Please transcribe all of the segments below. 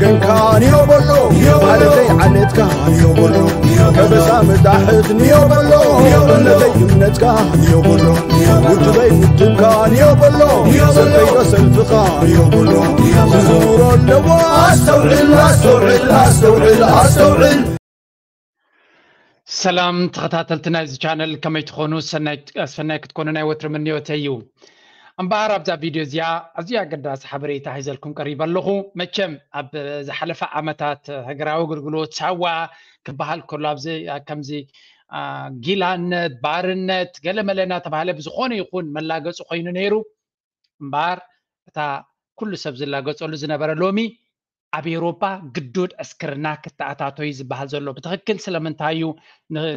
ገንካ ንዮ በሎ፣ ማለተይ ዓሌትካ ንዮ በሎ፣ ከበሳ ምጣሕት ንዮ በሎ፣ እምነተይ እምነትካ ንዮ በሎ፣ ውድበይ ውድብካ ንዮ በሎ፣ ሰልፈይ ዶ ሰልፍኻ ንዮ በሎ፣ ዝዝውሮ ኣለዎ። ኣስተውዕል ኣስተውዕል ኣስተውዕል ኣስተውዕል። ሰላም ተኸታተልቲ ናይዚ ቻነል፣ ከመይ ትኾኑ? ሰናይ ክትኮኑ ናይ ወትሪ ምንዮተይ እዩ። እምበኣር ኣብዛ ቪድዮ እዚኣ ኣዝዩ ኣገዳሲ ሓበሬታ ሒዘልኩም ቀሪበ ኣለኹ። መቸም ኣብ ዝሓለፈ ዓመታት ሃገራዊ ኣገልግሎት ሳዋ ክበሃል ከሎ ኣብዚ ከምዚ ጊላነት፣ ባርነት፣ ገለመለ እናተባሃለ ብዝኾነ ይኹን መላገፂ ኮይኑ ነይሩ። እምበኣር እታ ኩሉ ሰብ ዝላገፀሉ ዝነበረ ሎሚ ኣብ ኤውሮፓ ግዱድ ዕስክርና ክተኣታቶ እዩ ዝበሃል ዘሎ። ብትኽክል ስለምንታይ እዩ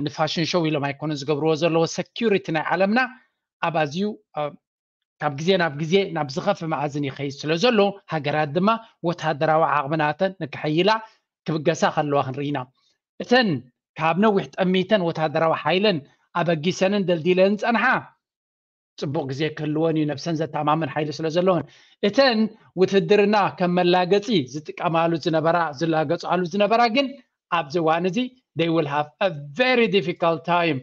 ንፋሽን ሾው ኢሎም ኣይኮኑን ዝገብርዎ ዘለዎ። ሰኪሪቲ ናይ ዓለምና ኣብ ኣዝዩ ካብ ግዜ ናብ ግዜ ናብ ዝኸፍእ መኣዝን ይኸይድ ስለ ዘሎ ሃገራት ድማ ወታደራዊ ዓቕምናተን ንክሕይላ ክብገሳ ከለዋ ክንርኢ ኢና። እተን ካብ ነዊሕ ጠሚተን ወታደራዊ ሓይለን ኣበጊሰንን ደልዲለን ዝፀንሓ ፅቡቕ ግዜ ክህልወን እዩ፣ ነብሰን ዘተኣማምን ሓይሊ ስለ ዘለወን። እተን ውትድርና ከም መላገፂ ዝጥቀማሉ ዝነበራ ዝላገፃሉ ዝነበራ ግን ኣብዚ እዋን እዚ they will have a very difficult time።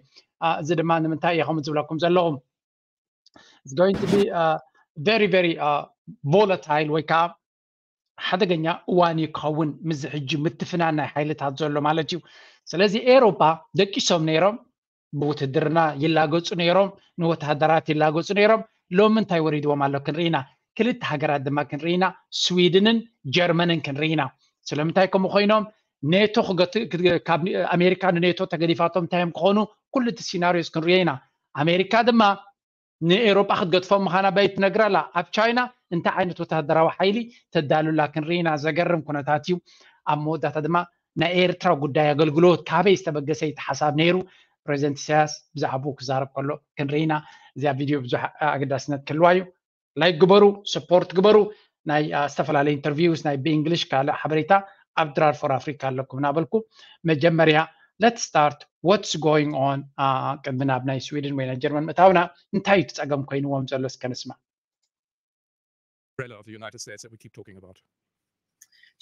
እዚ ድማ ንምንታይ እየ ከምኡ ዝብለኩም ዘለኹ? It's going to be very very volatile ወይ ከዓ ሓደገኛ እዋን እዩ ክኸውን፣ ምዚ ሕጂ ምትፍናን ናይ ሓይልታት ዘሎ ማለት እዩ። ስለዚ ኤሮፓ ደቂሶም ነይሮም፣ ብውትድርና ይላገፁ ነይሮም፣ ንወታደራት ይላገፁ ነይሮም። ሎሚ እንታይ ወሪድዎም ኣሎ ክንርኢና። ክልተ ሃገራት ድማ ክንርኢና፣ ስዊድንን ጀርመንን ክንርኢና። ስለምንታይ ከምኡ ኮይኖም? ኔቶ ካብ ኣሜሪካ ንኔቶ ተገዲፋቶም እንታይ እዮም ክኾኑ? ኩሉ እቲ ሲናሪዮስ ክንርዮ ኢና። ኣሜሪካ ድማ ንኤሮጳ ክትገድፎም ምዃና ባይ ትነግር ኣላ። ኣብ ቻይና እንታይ ዓይነት ወታደራዊ ሓይሊ ተዳሉ ኣላ ክንርኢ ኢና። ዘገርም ኩነታት እዩ። ኣብ መወዳእታ ድማ ናይ ኤርትራ ጉዳይ ኣገልግሎት ካበይ ዝተበገሰ እዩ እቲ ሓሳብ ነይሩ? ፕሬዚደንት ኢሳያስ ብዛዕባኡ ክዛረብ ከሎ ክንርኢ ኢና። እዚኣ ቪድዮ ብዙሕ ኣገዳስነት ክህልዋ እዩ። ላይክ ግበሩ፣ ሰፖርት ግበሩ። ናይ ዝተፈላለዩ ኢንተርቪውስ ናይ ብእንግሊሽ ካልእ ሓበሬታ ኣብ ድራር ፎር ኣፍሪካ ኣለኩም እናበልኩ መጀመርያ let's start what's going on። ቅድሚ ናብ ናይ ስዊድን ወይ ናይ ጀርመን ምእታውና እንታይ እዩ እቲ ፀገም ኮይንዎም ዘሎ እስከ ንስማዕ። Umbrella of the United States that we keep talking about.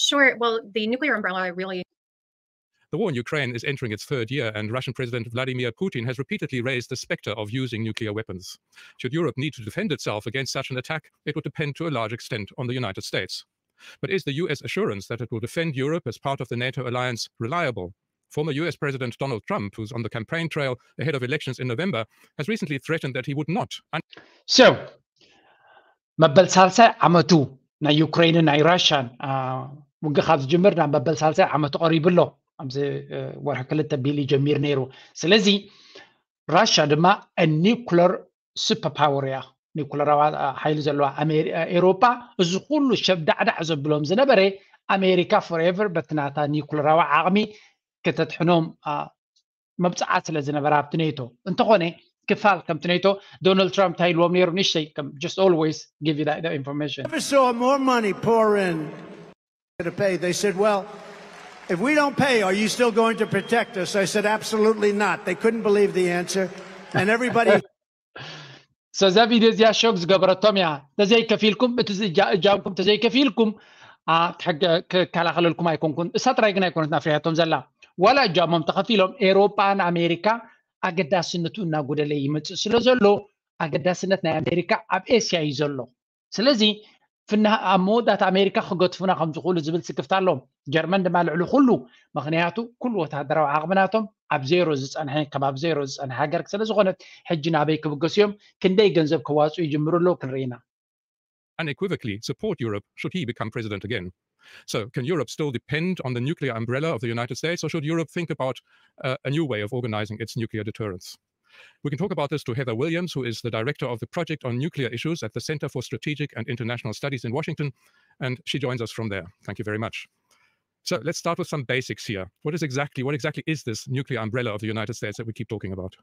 Sure. Well, the nuclear umbrella really The war in Ukraine is entering its third year, and Russian President Vladimir Putin has repeatedly raised the specter of using nuclear weapons. Should Europe need to defend itself against such an attack, it would depend to a large extent on the United States. But is the U S assurance that it will defend Europe as part of the NATO alliance reliable? Former U S President Donald Trump, who's on the campaign trail ahead of elections in November, has recently threatened that he would not. So, መበል ሳልሳይ ዓመቱ ናይ ዩክሬንን ናይ ራሽያን ውግእ ካብ ዝጅምር ናብ መበል ሳልሳይ ዓመቱ ቀሪቡ ኣሎ። ኣብዚ ወርሒ ክልተ ቢል ጀሚር ነይሩ። ስለዚ ራሽያ ድማ ኒኩለር ሱፐር ፓወር እያ፣ ኒኩለራዊ ሓይሊ ዘለዋ። ኤሮፓ እዚ ኩሉ ሸብዳዕዳዕ ዘብሎም ዝነበረ ኣሜሪካ ፎሬቨር በቲ ናታ ኒኩለራዊ ዓቕሚ ከተድሕኖም መብፅዓት ስለ ዝነበረ ኣብቲ ኔቶ እንተኾነ ክፋል ከምቲ ኔቶ ዶናልድ ትራምፕ እንታይ ኢልዎም ነይሩ? ንሽተይ just always give you that information. Never saw more money pour in to pay. They said, well, if we don't pay, are you still going to protect us? I said, absolutely not. They couldn't believe the answer. And everybody so እዛ ቪድዮ እዚኣ ሾክ ዝገበረቶም እያ። ተዘይከፊልኩም እቲ እጃምኩም ተዘይከፊልኩም ክከላኸለልኩም ኣይኮንኩን። እሳ ጥራይ ግን ኣይኮነት ናፍሪያቶም ዘላ፣ ዋላ እጃሞም ተኸፊሎም ኤሮጳን ኣሜሪካ ኣገዳስነቱ እናጎደለ ይመፅእ ስለ ዘሎ ኣገዳስነት ናይ ኣሜሪካ ኣብ ኤስያ እዩ ዘሎ። ስለዚ ኣብ መወዳእታ ኣሜሪካ ክገድፉና ከም ዝኽእሉ ዝብል ስክፍታ ኣለዎም። ጀርመን ድማ ልዕሊ ኩሉ፣ ምኽንያቱ ኩሉ ወታደራዊ ዓቕሚ ናቶም ኣብ ዜሮ ዝፀንሐ፣ ከባቢ ዜሮ ዝፀንሐ ሃገር ስለ ዝኾነት ሕጂ ናበይ ክብገሱ እዮም? ክንደይ ገንዘብ ከዋፅኡ ይጅምሩ ኣለዉ ክንርኢ ኢና። Unequivocally support Europe should he become president again. So, can Europe still depend on the nuclear umbrella of the United States, or should Europe think about uh, a new way of organizing its nuclear deterrence? We can talk about this to Heather Williams, who is the director of the Project on Nuclear Issues at the Center for Strategic and International Studies in Washington, and she joins us from there. Thank you very much. So let's start with some basics here. What is exactly what exactly is this nuclear umbrella of the United States that we keep talking about?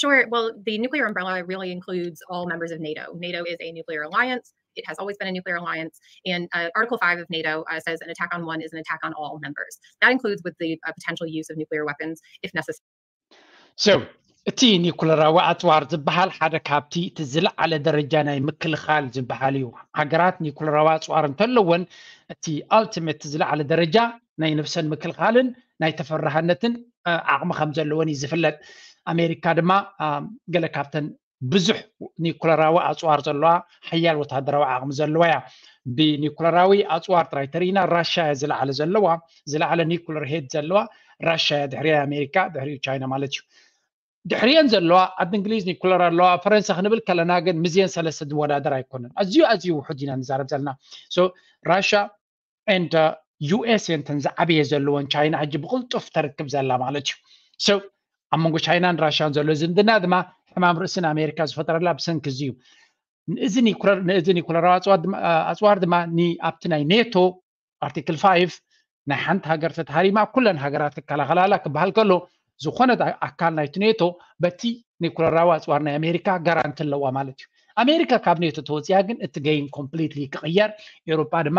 Sure. Well, the nuclear umbrella really includes all members of NATO. NATO is a nuclear alliance. It has always been a nuclear alliance. And uh, Article five of NATO uh, says an attack on one is an attack on all members. That includes with the uh, potential use of nuclear weapons if necessary. So, እቲ ኒኩለራዊ ኣፅዋር ዝበሃል ሓደ ካብቲ እቲ ዝለዓለ ደረጃ ናይ ምክልኻል ዝበሃል እዩ። ሃገራት ኒኩለራዊ ኣፅዋር እንተለወን እቲ ኣልቲሜት ዝለዓለ ደረጃ ናይ ነብሰን ምክልኻልን ናይ ተፈራሃነትን ዓቕሚ ከም ዘለወን እዩ ዝፍለጥ። ኣሜሪካ ድማ ገለ ካብተን ብዙሕ ኒኩለራዊ ኣፅዋር ዘለዋ ሓያል ወታደራዊ ዓቕሚ ዘለዋ እያ። ብኒኩለራዊ ኣፅዋር ጥራይ ተሪኢና ራሻ እያ ዝለዓለ ዘለዋ፣ ዝለዓለ ኒኩለር ሄድ ዘለዋ ራሻ እያ፣ ድሕሪ ኣሜሪካ፣ ድሕሪኡ ቻይና ማለት እዩ። ድሕሪየን ዘለዋ ዓዲ እንግሊዝ ኒኩለር ኣለዋ፣ ፈረንሳ ክንብል ከለና ግን ምስየን ሰለስተ ዝወዳደር ኣይኮነን። ኣዝዩ ኣዝዩ ውሑድ ኢና ንዛረብ ዘለና። ራሻ ኤንድ ዩ ኤስ እየን ተን ዝዓበየ ዘለወን፣ ቻይና ሕጂ ብቕልጡፍ ተርክብ ዘላ ማለት እዩ። ኣብ መንጎ ቻይናን ራሻን ዘሎ ዝምድና ድማ ሕማም ርእሲ ንኣሜሪካ ዝፈጠረላ ብሰንኪ እዚ እዩ። ንእዚ ኒኩለራዊ ኣፅዋር ድማ ኣብቲ ናይ ኔቶ ኣርቲክል ፋይቭ ናይ ሓንቲ ሃገር ተተሃሪማ ኩለን ሃገራት ክከላኸላላ ክበሃል ከሎ፣ ዝኾነ ኣካል ናይቲ ኔቶ በቲ ኒኩለራዊ ኣፅዋር ናይ ኣሜሪካ ጋራንቲ ኣለዋ ማለት እዩ። ኣሜሪካ ካብ ኔቶ ተወፂኣ ግን እቲ ገይም ኮምፕሊትሊ ክቕየር፣ ኤውሮጳ ድማ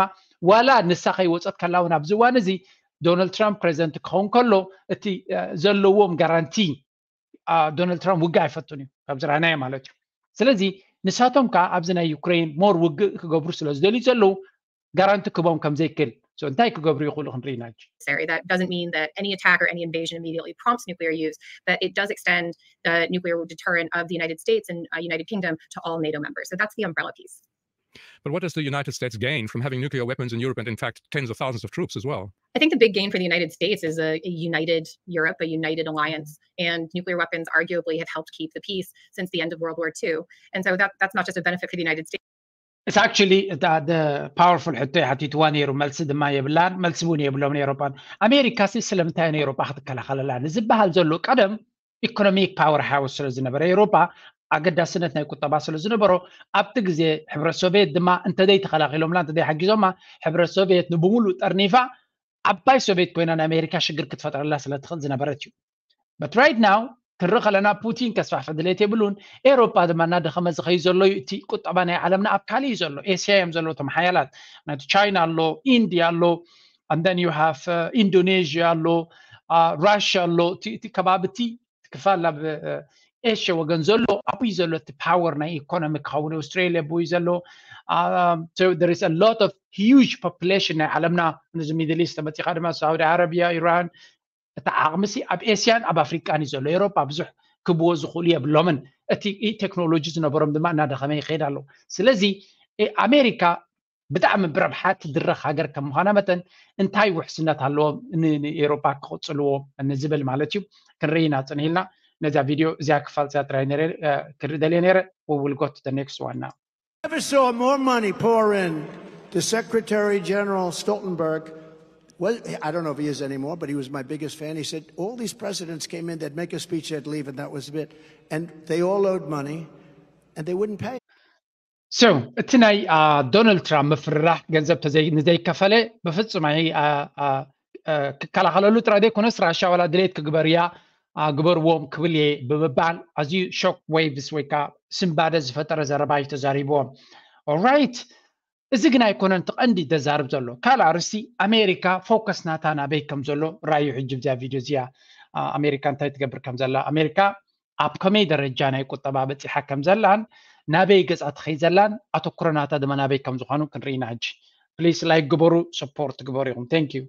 ዋላ ንሳ ከይወፀት ከላ እውን ኣብዚ እዋን እዚ ዶናልድ ትራምፕ ፕሬዚደንት ክኸውን ከሎ እቲ ዘለዎም ጋራንቲ፣ ዶናልድ ትራምፕ ውግእ ኣይፈቱን እዩ፣ ካብ ዝረኣናዮ ማለት እዩ። ስለዚ ንሳቶም ከዓ ኣብዚ ናይ ዩክሬን ሞር ውግእ ክገብሩ ስለ ዝደልዩ ዘለዉ ጋራንቲ ክቦም ከም ዘይክእል እንታይ ክገብሩ ይኽእሉ ክንርኢ ኢና። That doesn't mean that any attack or any invasion immediately prompts nuclear use, but it does extend the nuclear deterrent of the United States and uh, United Kingdom to all NATO members. So that's the umbrella piece. But what does the United States gain from having nuclear weapons in Europe and, in fact, tens of thousands of troops as well? I think the big gain for the United States is a, a united Europe, a united alliance, and nuclear weapons arguably have helped keep the peace since the end of World War Two. And so that, that's not just a benefit for the United States. It's actually the powerful ሕቶ ሓቲትዋ ነይሩ፣ መልሲ ድማ የብላን፣ መልሲ እውን የብሎም ኤሮፓን። ኣሜሪካ ሲ ስለምንታይ ንኤሮፓ ክትከላኸለላ ንዝበሃል ዘሎ ቀደም ኢኮኖሚክ ፓወር ሃውስ ስለ ዝነበረ ኤሮፓ፣ ኣገዳስነት ናይ ቁጠባ ስለ ዝነበሮ፣ ኣብቲ ግዜ ሕብረት ሶቪየት ድማ እንተዘይ ተኸላኺሎምላ እንተዘይ ሓጊዞማ፣ ሕብረት ሶቪየት ንብሙሉእ ጠርኒፋ ዓባይ ሶቪየት ኮይና ንኣሜሪካ ሽግር ክትፈጥረላ ስለ ትኽእል ዝነበረት እዩ። But right now ክንርኢ ከለና ፑቲን ከስፋሕፍሕ ድሌት የብሉን። ኤሮፓ ድማ እናደኸመ ዝኸይ ዘሎ እዩ። እቲ ቁጠባ ናይ ዓለምና ኣብ ካልእ እዩ ዘሎ። ኤስያ እዮም ዘለዉ እቶም ሓያላት። ናቱ ቻይና ኣሎ፣ ኢንድያ ኣሎ፣ and then you have ኢንዶኔዥያ ኣሎ፣ ራሽያ ኣሎ። እቲ ከባቢ እቲ ክፋል ኣብ ኤሽያ ወገን ዘሎ ኣብይ ዘሎ እቲ ፓወር ናይ ኢኮኖሚ ክኸውን ኣውስትራሊያ ብይ ዘሎ there is a lot of huge population ናይ ዓለምና። ነዚ ሚድል ኢስት ተመፂኻ ድማ ሳውዲ ዓረብያ፣ ኢራን፣ እቲ ዓቕሚ ሲ ኣብ ኤስያን ኣብ ኣፍሪቃን እዩ ዘሎ። ኤሮፓ ብዙሕ ክብዎ ዝኽእሉ የብሎምን። እቲ ቴክኖሎጂ ዝነበሮም ድማ እናደኸመ ይኸይድ ኣሎ። ስለዚ ኣሜሪካ ብጣዕሚ ብረብሓ ትድረኽ ሃገር ከም ምዃና መጠን እንታይ ውሕስነት ኣለዎም ንኤሮፓ ክቕፅልዎ ንዝብል ማለት እዩ። ክንርኢ ኢና ፅንሂልና። ነዛ ቪድዮ እዚኣ ክፋል እዚኣ ጥራይ ክርኢ ደልየ ነይረ። We will go to the next one now. Never saw more money pour in to Secretary General Stoltenberg. Well, I don't know if he is anymore, but he was my biggest fan. He said all these presidents came in, they'd make a speech, they'd leave, and that was it. And they all owed money, and they wouldn't pay. So እቲ ናይ ዶናልድ ትራምፕ ምፍርራሕ ገንዘብ ንዘይከፈለ ብፍፁም ክከላኸለሉ ጥራይ ዘይኮነስ ራሻ ዋላ ድሌት ክግበር እያ ግበርዎም ክብል እየ ብምባል ኣዝዩ ሾክ ዌቭስ ወይ ከዓ ስንባደ ዝፈጠረ ዘረባ እዩ ተዛሪብዎም። ኦራይት፣ እዚ ግን ኣይኮነን እቲ ቀንዲ ዘዛርብ ዘሎ። ካልእ ኣርእስቲ ኣሜሪካ ፎከስ ናታ ናበይ ከም ዘሎ ራዩ። ሕጂ ብዚኣ ቪድዮ እዚኣ ኣሜሪካ እንታይ ትገብር ከም ዘላ፣ ኣሜሪካ ኣብ ከመይ ደረጃ ናይ ቁጠባ በፂሓ ከም ዘላን ናበይ ገፃ ትኸይ ዘላን ኣተኩሮ ናታ ድማ ናበይ ከም ዝኾኑ ክንርኢ ኢና። ሕጂ ፕሊስ ላይክ ግበሩ፣ ሰፖርት ግበሩ ኢኹም። Thank you.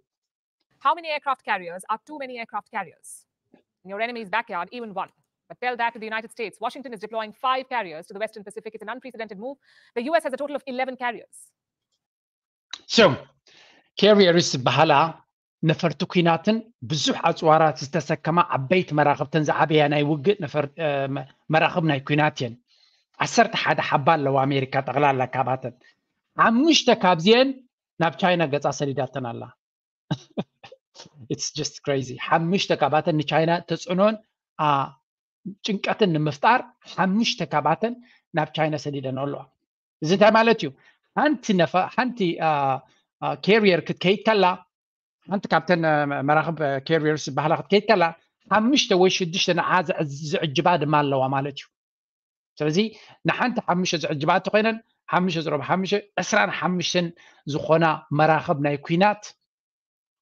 How many aircraft carriers are too many aircraft carriers? In your enemy's backyard, even one. But tell that to the United States. Washington is deploying five carriers to the Western Pacific. It's an unprecedented move. The U S has a total of eleven carriers. So, carriers ዝበሃላ ነፈርቲ ኲናትን ብዙሕ ኣፅዋራት ዝተሰከማ ዓበይቲ መራኽብተን ዝዓበያ ናይ ውግእ መራኽብ ናይ ኲናት እየን። ዓሰርተ ሓደ ሓባ ኣለዋ ኣሜሪካ ጠቕላላ ካባተን። ሓሙሽተ ካብዚአን ናብ ቻይና ገፃ ሰዲዳተን ኣላ። It's just crazy። ሓሙሽተ ካባተን ንቻይና ተፅዕኖን ጭንቀትን ንምፍጣር ሓሙሽተ ካባተን ናብ ቻይና ሰዲደን ኣለዋ። እዚ እንታይ ማለት እዩ? ሓንቲ ነፈ ሓንቲ ካሪየር ክትከይድ ከላ፣ ሓንቲ ካብተን መራኽብ ካሪየርስ ዝበሃላ ክትከይድ ከላ፣ ሓሙሽተ ወይ ሽዱሽተ ንዓ ዝዕጅባ ድማ ኣለዋ ማለት እዩ። ስለዚ ንሓንቲ ሓሙሽተ ዝዕጅባ እንተኮይነን፣ ሓሙሽተ ዘሮባ ሓሙሽተ፣ ዕስራን ሓሙሽተን ዝኾና መራኽብ ናይ ኲናት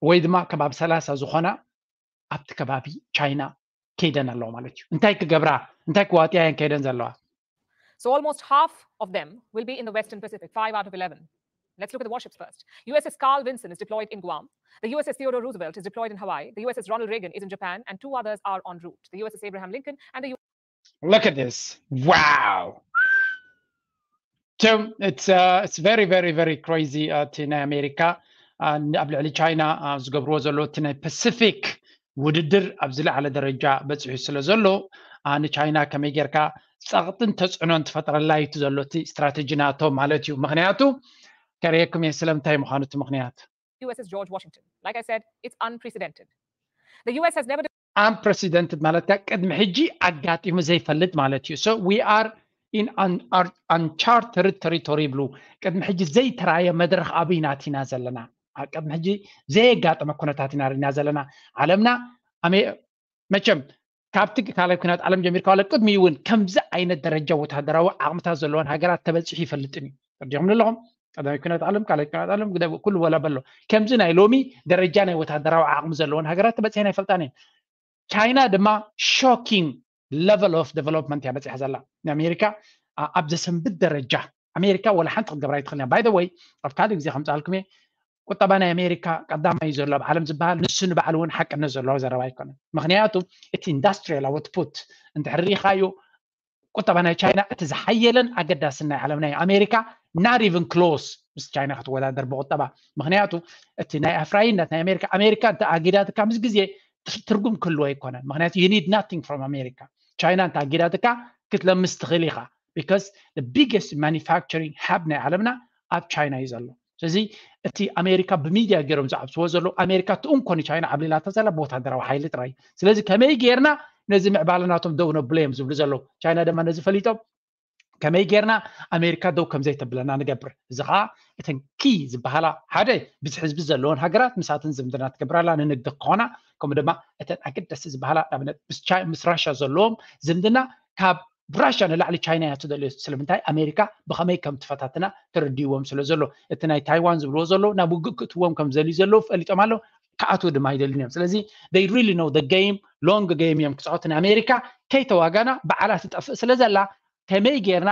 ወይ ድማ ከባቢ ሰላሳ ዝኾና ኣብቲ ከባቢ ቻይና ከይደን ኣለዋ ማለት እዩ። እንታይ ክገብራ እንታይ ክዋጥያ እየን ከይደን ዘለዋ? So almost half of them will be in the Western Pacific, five out of eleven. Let's look at the warships first. U S S Carl Vinson is deployed in Guam. The U S S Theodore Roosevelt is deployed in Hawaii. The U S S Ronald Reagan is in Japan, and two others are en route. The U S S Abraham Lincoln and the Look at this. Wow. So it's uh, it's very very very crazy. እቲ ናይ ኣሜሪካ ኣብ ልዕሊ ቻይና ዝገብርዎ ዘሎ እቲ ናይ ፓሲፊክ ውድድር ኣብ ዝለዓለ ደረጃ በፂሑ ስለ ዘሎ ንቻይና ከመይ ጌርካ ፀቕጥን ተፅዕኖን ትፈጥረላ እዩ ዘሎ እቲ ስትራተጂ ናቶ ማለት እዩ። ምክንያቱ ከርእየኩም እየ ስለምንታይ ምዃኑ እቲ ምክንያት። U S S George Washington. Like I said, it's unprecedented. The U S has never unprecedented ማለት ቅድሚ ሕጂ ኣጋጢሙ ዘይፈልጥ ማለት እዩ። So we are in uncharted territory ይብሉ። ቅድሚ ሕጂ ዘይተራየ መድረኽ ኣብይ ናት ኢና ዘለና። ቅድሚ ሕጂ ዘየጋጠመ ኩነታት ኢና ርኢና ዘለና። ዓለምና መቸም ካብቲ ካልኣይ ኩናት ዓለም ጀሚርካ ዋላ ቅድሚ እውን ከምዚ ዓይነት ደረጃ ወታደራዊ ዓቕምታት ዘለዎን ሃገራት ተበፂሑ ይፈልጥን እዩ። ተረዲኹም ኣለኹም? ቀዳማይ ኩናት ዓለም፣ ካልኣይ ኩናት ዓለም፣ ኩሉ ወላ በሎ ከምዚ ናይ ሎሚ ደረጃ ናይ ወታደራዊ ዓቕሚ ዘለዎን ሃገራት ተበፂሐን ኣይፈልጣን እየን። ቻይና ድማ shocking level of development እያ በፂሓ ዘላ። ንኣሜሪካ ኣብ ዘሰንብድ ደረጃ ኣሜሪካ ወላ ሓንቲ ክትገብራ ኣይትኽእልን እያ። By the way ኣብ ካልእ ግዜ ከምፃልኩም እየ ቁጠባ ናይ ኣሜሪካ ቀዳማይ እዩ ዘሎ ኣብ ዓለም ዝበሃል ንሱ ንባዕሉ እውን ሓቅነት ዘለዎ ዘረባ ኣይኮነን። ምክንያቱ እቲ industrial output እንድሕር ርኢኻዮ ቁጠባ ናይ ቻይና እቲ ዝሓየለን ኣገዳስን ናይ ዓለም ናይ ኣሜሪካ not even close ምስ ቻይና ክትወዳደር ብቁጠባ። ምክንያቱ እቲ ናይ ኣፍራይነት ናይ ኣሜሪካ ኣሜሪካ እንተ ኣጊዳትካ ምስ ግዜ ትርጉም ክህልዎ ኣይኮነን። ምክንያቱ you need nothing from ኣሜሪካ። ቻይና እንተ ኣጊዳትካ ክትለምስ ትኽእል ኢኻ። Because the biggest manufacturing hub ናይ ዓለምና ኣብ ቻይና እዩ ዘሎ። ስለዚ እቲ ኣሜሪካ ብሚድያ ገይሮም ዝዓብስዎ ዘለዉ ኣሜሪካ ትእንኮ ንቻይና ዓብሊላታ ዘላ ብወታደራዊ ሓይሊ ጥራይ። ስለዚ ከመይ ጌርና ነዚ ምዕባለ ናቶም ደው ነብሎ እዮም ዝብሉ ዘለዉ። ቻይና ድማ ነዚ ፈሊጦም ከመይ ጌርና ኣሜሪካ ደው ከም ዘይተብለና ንገብር። እዚ ከዓ እተን ኪ ዝበሃላ ሓደ ብዙሕ ህዝቢ ዘለዎን ሃገራት ምሳተን ዝምድና ትገብራላ ንንግዲ ክኾና ከምኡ ድማ እተን ኣገደስቲ ዝበሃላ ንኣብነት ምስ ራሻ ዘለዎም ዝምድና ካብ ራሻ ንላዕሊ ቻይና እያ ትደልዮ። ስለምንታይ ኣሜሪካ ብኸመይ ከም ትፈታትና ተረዲዎም ስለ ዘሎ እቲ ናይ ታይዋን ዝብልዎ ዘሎ ናብ ውግእ ክእትዎም ከም ዘልዩ ዘለዉ ፈሊጦም ኣለዉ። ክኣትዉ ድማ ይደልን እዮም። ስለዚ they really know the game long game እዮም ክፃወቱ ንኣሜሪካ ከይተዋጋና በዓላ ትጠፍእ ስለ ዘላ ከመይ ጌርና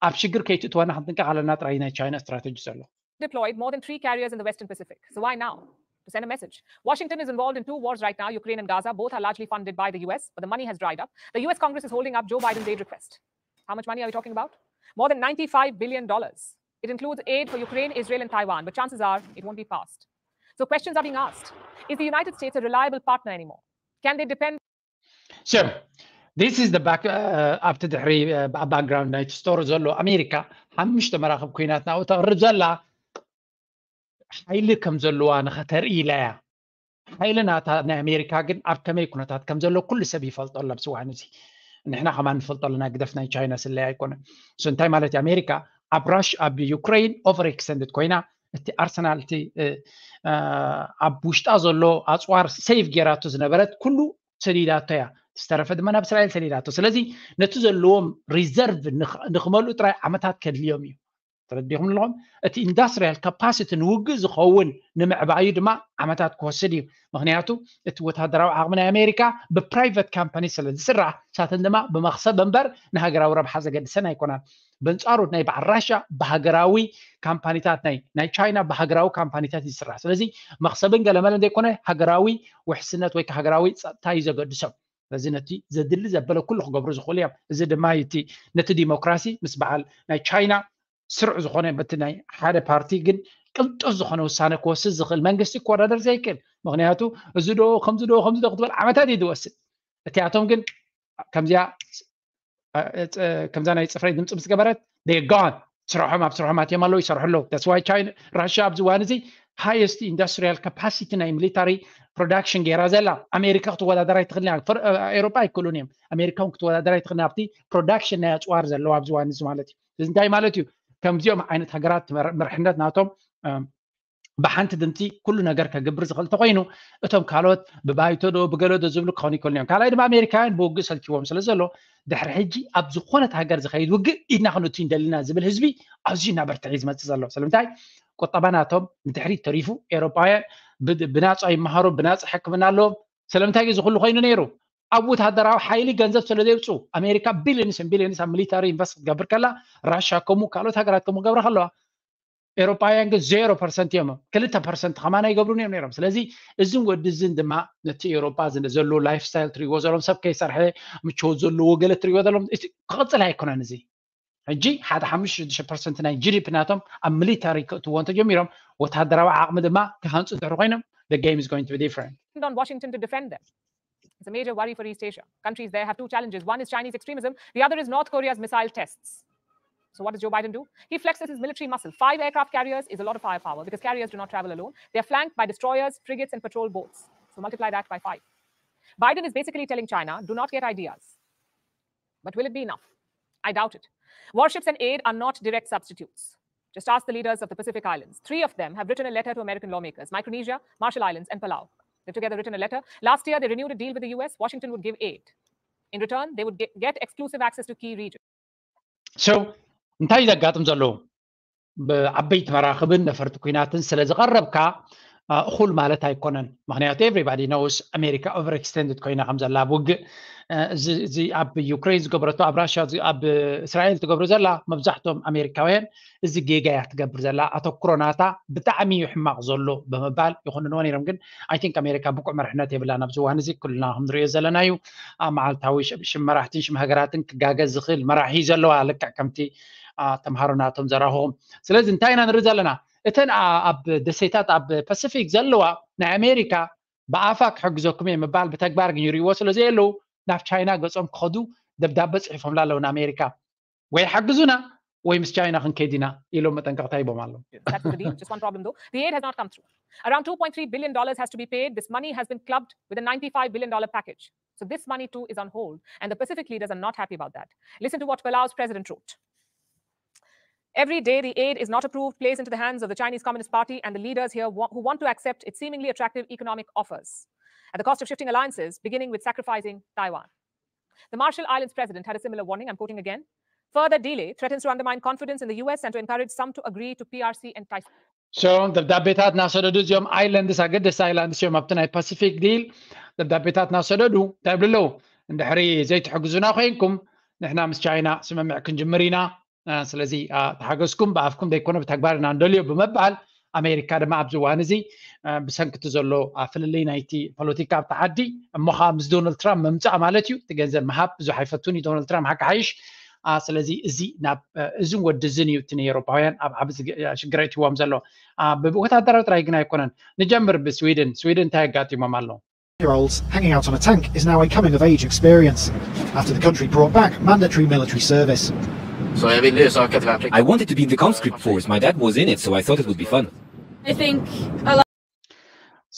ኣብ ሽግር ከይትእትወና ክንጥንቀቕ ኣለና ጥራይ ናይ ቻይና ስትራተጂ ዘሎ። deployed more than three carriers in the Western Pacific. So why now? To send a message. Washington is involved in two wars right now, Ukraine and Gaza. Both are largely funded by the U S, but the money has dried up. The U S Congress is holding up Joe Biden's aid request. How much money are we talking about? More than ninety-five billion dollars. It includes aid for Ukraine, Israel, and Taiwan, but chances are it won't be passed. So questions are being asked. Is the United States a reliable partner anymore? Can they depend So this is the back ኣብቲ ድሕሪ ኣብ ባክግራውንድ ናይቲ ስቶሪ ዘሎ ኣሜሪካ ሓሙሽተ መራኽብ ኩናት ናብኡ ተቕርብ ዘላ ሓይሊ ከም ዘለዋ ንኸተርኢ ኢላ እያ። ሓይሊ ናታ ናይ ኣሜሪካ ግን ኣብ ከመይ ኩነታት ከም ዘሎ ኩሉ ሰብ ይፈልጦ ኣሎ ኣብዚ እዋን እዚ። ንሕና ከማን ንፈልጦ ኣለና ግደፍ ናይ ቻይና ስለያ ኣይኮነን። So እንታይ ማለት እዩ ኣሜሪካ ኣብ ራሽ ኣብ ዩክሬን ኦቨር ኤክስተንድድ ኮይና እቲ ኣርሰናል እቲ ኣብ ውሽጣ ዘሎ ኣፅዋር ሴቭ ጌራቶ ዝነበረት ኩሉ ሰዲዳቶ እያ። ዝተረፈ ድማ ናብ እስራኤል ሰዲዳቶ። ስለዚ ነቲ ዘለዎም ሪዘርቭ ንክመልኡ ጥራይ ዓመታት ከድልዮም እዩ። ተረዲኹም ኣለኹም? እቲ ኢንዳስትሪያል ካፓሲቲ ንውግእ ዝኸውን ንምዕባዩ ድማ ዓመታት ክወስድ እዩ። ምክንያቱ እቲ ወታደራዊ ዓቕሚ ናይ ኣሜሪካ ብፕራይቨት ካምፓኒ ስለ ዝስራሕ ሳተን ድማ ብመክሰብ እምበር ንሃገራዊ ረብሓ ዘገድሰን ኣይኮናን። በንጻሩ ናይ በዓል ራሻ ብሃገራዊ ካምፓኒታት ናይ ናይ ቻይና ብሃገራዊ ካምፓኒታት ይስራሕ። ስለዚ መክሰብን ገለመለን ዘይኮነ ሃገራዊ ውሕስነት ወይ ሃገራዊ ጸጥታ እዩ ዘገድሶም። ስለዚ ነቲ ዘድሊ ዘበለ ኩሉ ክገብሩ ዝኽእሉ እዮም። እዚ ድማ እቲ ነቲ ዲሞክራሲ ምስ በዓል ናይ ቻይና ስሩዕ ዝኾነ በቲ ናይ ሓደ ፓርቲ ግን ቅልጡፍ ዝኾነ ውሳነ ክወስድ ዝኽእል መንግስቲ ክወዳደር ዘይክእል። ምክንያቱ እዚ ዶ ከምዚ ዶ ከምዚ ዶ ክትበል ዓመታት እዩ ዝወስድ። እቲኣቶም ግን ከምዚኣ ከምዛ ናይ ፅፍረይ ድምፂ ምስ ገበረት ጋን ስርሖም ኣብ ስርሖም ኣትዮም ኣለዉ ይሰርሑ ኣለዉ። That's why ቻይና ራሽያ ኣብዚ እዋን እዚ ሃየስት ኢንዱስትሪያል ካፓሲቲ ናይ ሚሊታሪ ፕሮዳክሽን ገይራ ዘላ ኣሜሪካ ክትወዳደራ ኣይትኽእልን እያ። ኤሮጳ ኣይክእሉን እዮም። ኣሜሪካ እውን ክትወዳደራ ኣይትኽእልን ኣብቲ ፕሮዳክሽን ናይ ኣፅዋር ዘለዋ ኣብዚ እዋን እዚ ማለት እዩ። እዚ እንታይ ማለት እዩ? ከምዚኦም ዓይነት ሃገራት መርሕነት ናቶም ብሓንቲ ድምፂ ኩሉ ነገር ከግብር ዝኽእል እንተኮይኑ እቶም ካልኦት ብባይቶ ዶ ብገለ ዶ ዝብሉ ክኾኑ ይክእሉ እዮም። ካልኣይ ድማ ኣሜሪካውያን ብውግእ ሰልችዎም ስለ ዘሎ ድሕሪ ሕጂ ኣብ ዝኾነት ሃገር ዝኸይድ ውግእ ኢድና ክንእቱ እንደልና ዝብል ህዝቢ ኣዝዩ እናበርትዐ እዩ ዝመፅእ ዘሎ። ስለምንታይ? ቁጠባ ናቶም ንድሕሪት ተሪፉ ኤሮፓውያን ብናፃ ይመሃሩ፣ ብናፃ ሕክምና ኣለዎም። ስለምንታይ እዚ ኩሉ ኮይኑ ነይሩ? ኣብ ወታደራዊ ሓይሊ ገንዘብ ስለ ዘውፅኡ ኣሜሪካ billions and billions ኣብ ሚሊታሪ ኢንቨስት ክትገብር ከላ ራሽያ ከምኡ ካልኦት ሃገራት ከምኡ ገብራ ከለዋ ኤውሮጳውያን ግን ዜሮ ፐርሰንት እዮም። ክልተ ፐርሰንት ከማን ኣይገብሩን እዮም ነይሮም። ስለዚ እዝን ወዲ እዝን ድማ ነቲ ኤውሮጳ ዘሎ ላይፍ ስታይል ትሪእዎ ዘለዎም ሰብ ከይሰርሐ ምቾት ዘለዎ ገለ ትሪእዎ ዘለዎም ክቕፅል ኣይኮነን። እዚ ሕጂ ሓደ ሓሙሽተ ሽዱሽተ ፐርሰንት ናይ ጂዲፒ ናቶም ኣብ ሚሊታሪ ክእትዎ እንተጀሚሮም ወታደራዊ ዓቕሚ ድማ ክሃንፁ ድሕሪ ኮይኖም the game is going to be different። On Washington to defend them. It's a major worry for East Asia. Countries there have two challenges. One is Chinese extremism, the other is North Korea's missile tests. So what does Joe Biden do? He flexes his military muscle. Five aircraft carriers is a lot of firepower because carriers do not travel alone. They're flanked by destroyers, frigates, and patrol boats. So multiply that by five. Biden is basically telling China, do not get ideas. But will it be enough? I doubt it. Warships and aid are not direct substitutes. Just ask the leaders of the Pacific Islands. Three of them have written a letter to American lawmakers: Micronesia, Marshall Islands, and Palau. They've together written a letter. Last year, they renewed a deal with the U S. Washington would give aid. In return, they would get, get exclusive access to key regions. So እንታይ ዘጋጥም ዘለዉ? ብዓበይቲ መራኽብን ነፈርቲ ኩናትን ስለ ዝቐረብካ እኹል ማለት ኣይኮነን። ምክንያቱ everybody knows ኣሜሪካ ኦቨር ኤክስቴንድድ ኮይና ከም ዘላ ኣብ ውግእ። እዚ ኣብ ዩክሬን ዝገብረቶ፣ ኣብ ራሽያ፣ ኣብ እስራኤል ትገብሮ ዘላ፣ መብዛሕትኦም ኣሜሪካውያን እዚ ጌጋ እያ ትገብር ዘላ፣ ኣተኩሮ ናታ ብጣዕሚ እዩ ሕማቕ ዘሎ ብምባል ይኹንንዎ ነይሮም። ግን I think ኣሜሪካ ብቁዕ መርሕነት የብላን ኣብዚ እዋን እዚ፣ ኩልና ከም ንሪኦ ዘለና እዩ። ኣብ መዓልታዊ ሽም መራሕትን ሽም ሃገራትን ክጋገ ዝኽእል መራሒ ዘለዋ ልክዕ ከምቲ ተምሃሮ ናቶም ዘራኽኹም። ስለዚ እንታይ ኢና ንርኢ ዘለና? እተን ኣብ ደሴታት ኣብ ፓሲፊክ ዘለዋ ናይ ኣሜሪካ ብኣፋ ክሕግዘኩም እየ ምባል ብተግባር ግን ይርእይዎ ስለ ዘየለዉ ናብ ቻይና ገጾም ክኸዱ ደብዳበ ጽሒፎምላ ኣለዉ ንኣሜሪካ። ወይ ሓግዙና ወይ ምስ ቻይና ክንከይድ ኢና ኢሎም መጠንቀቕታ ሂቦም ኣለዉ። Just one problem though. The aid has not come through. Around two point three billion dollars has to be paid. This money has been clubbed with a ninety-five billion dollar package. So this money too is on hold, and the Pacific leaders are not happy about that. Listen to what Palau's president wrote. Every day the aid is not approved plays into the hands of the Chinese Communist Party and the leaders here who want to accept its seemingly attractive economic offers at the cost of shifting alliances, beginning with sacrificing Taiwan. The Marshall Islands president had a similar warning. I'm quoting again. Further delay threatens to undermine confidence in the U S and to encourage some to agree to P R C and Tyson. So ደብዳቤታት እናሰደዱ እዚኦም ኣይላንድስ፣ ኣገደስቲ ኣይላንድስ እዮም ኣብቲ ናይ ፓሲፊክ ዲል ደብዳቤታት እናሰደዱ እንታይ ይብሉ ኣለዉ? እንድሕሪ ዘይትሕግዙና ኮይንኩም ንሕና ምስ ቻይና ስምምዕ ክንጅምር ኢና። ስለዚ ተሓገዝኩም ብኣፍኩም ዘይኮነ ብተግባር ኢና ንደልዮ ብምባል ኣሜሪካ ድማ ኣብዚ እዋን እዚ ብሰንኪ እቲ ዘሎ ፍልልይ ናይቲ ፖለቲካ ኣብቲ ዓዲ እሞ ከዓ ምስ ዶናልድ ትራምፕ ምምፃእ ማለት እዩ። እቲ ገንዘብ ምሃብ ብዙሕ ኣይፈቱን እዩ ዶናልድ ትራምፕ ሓቂ ሓይሽ። ስለዚ እዚ ናብ እዝን ወዲ እዝን እዩ እቲ ንኤውሮፓውያን ኣብ ዓቢ ሽግር ኣእትይዎም ዘሎ። ብወታደራዊ ጥራይ ግን ኣይኮነን። ንጀምር ብስዊድን። ስዊድን እንታይ ኣጋጢሞም ኣሎ? Year olds hanging out on a tank is now a coming of age experience after the country brought back mandatory military service. I wanted to be in the conscript force. My dad was in it, so I thought it would be fun. I think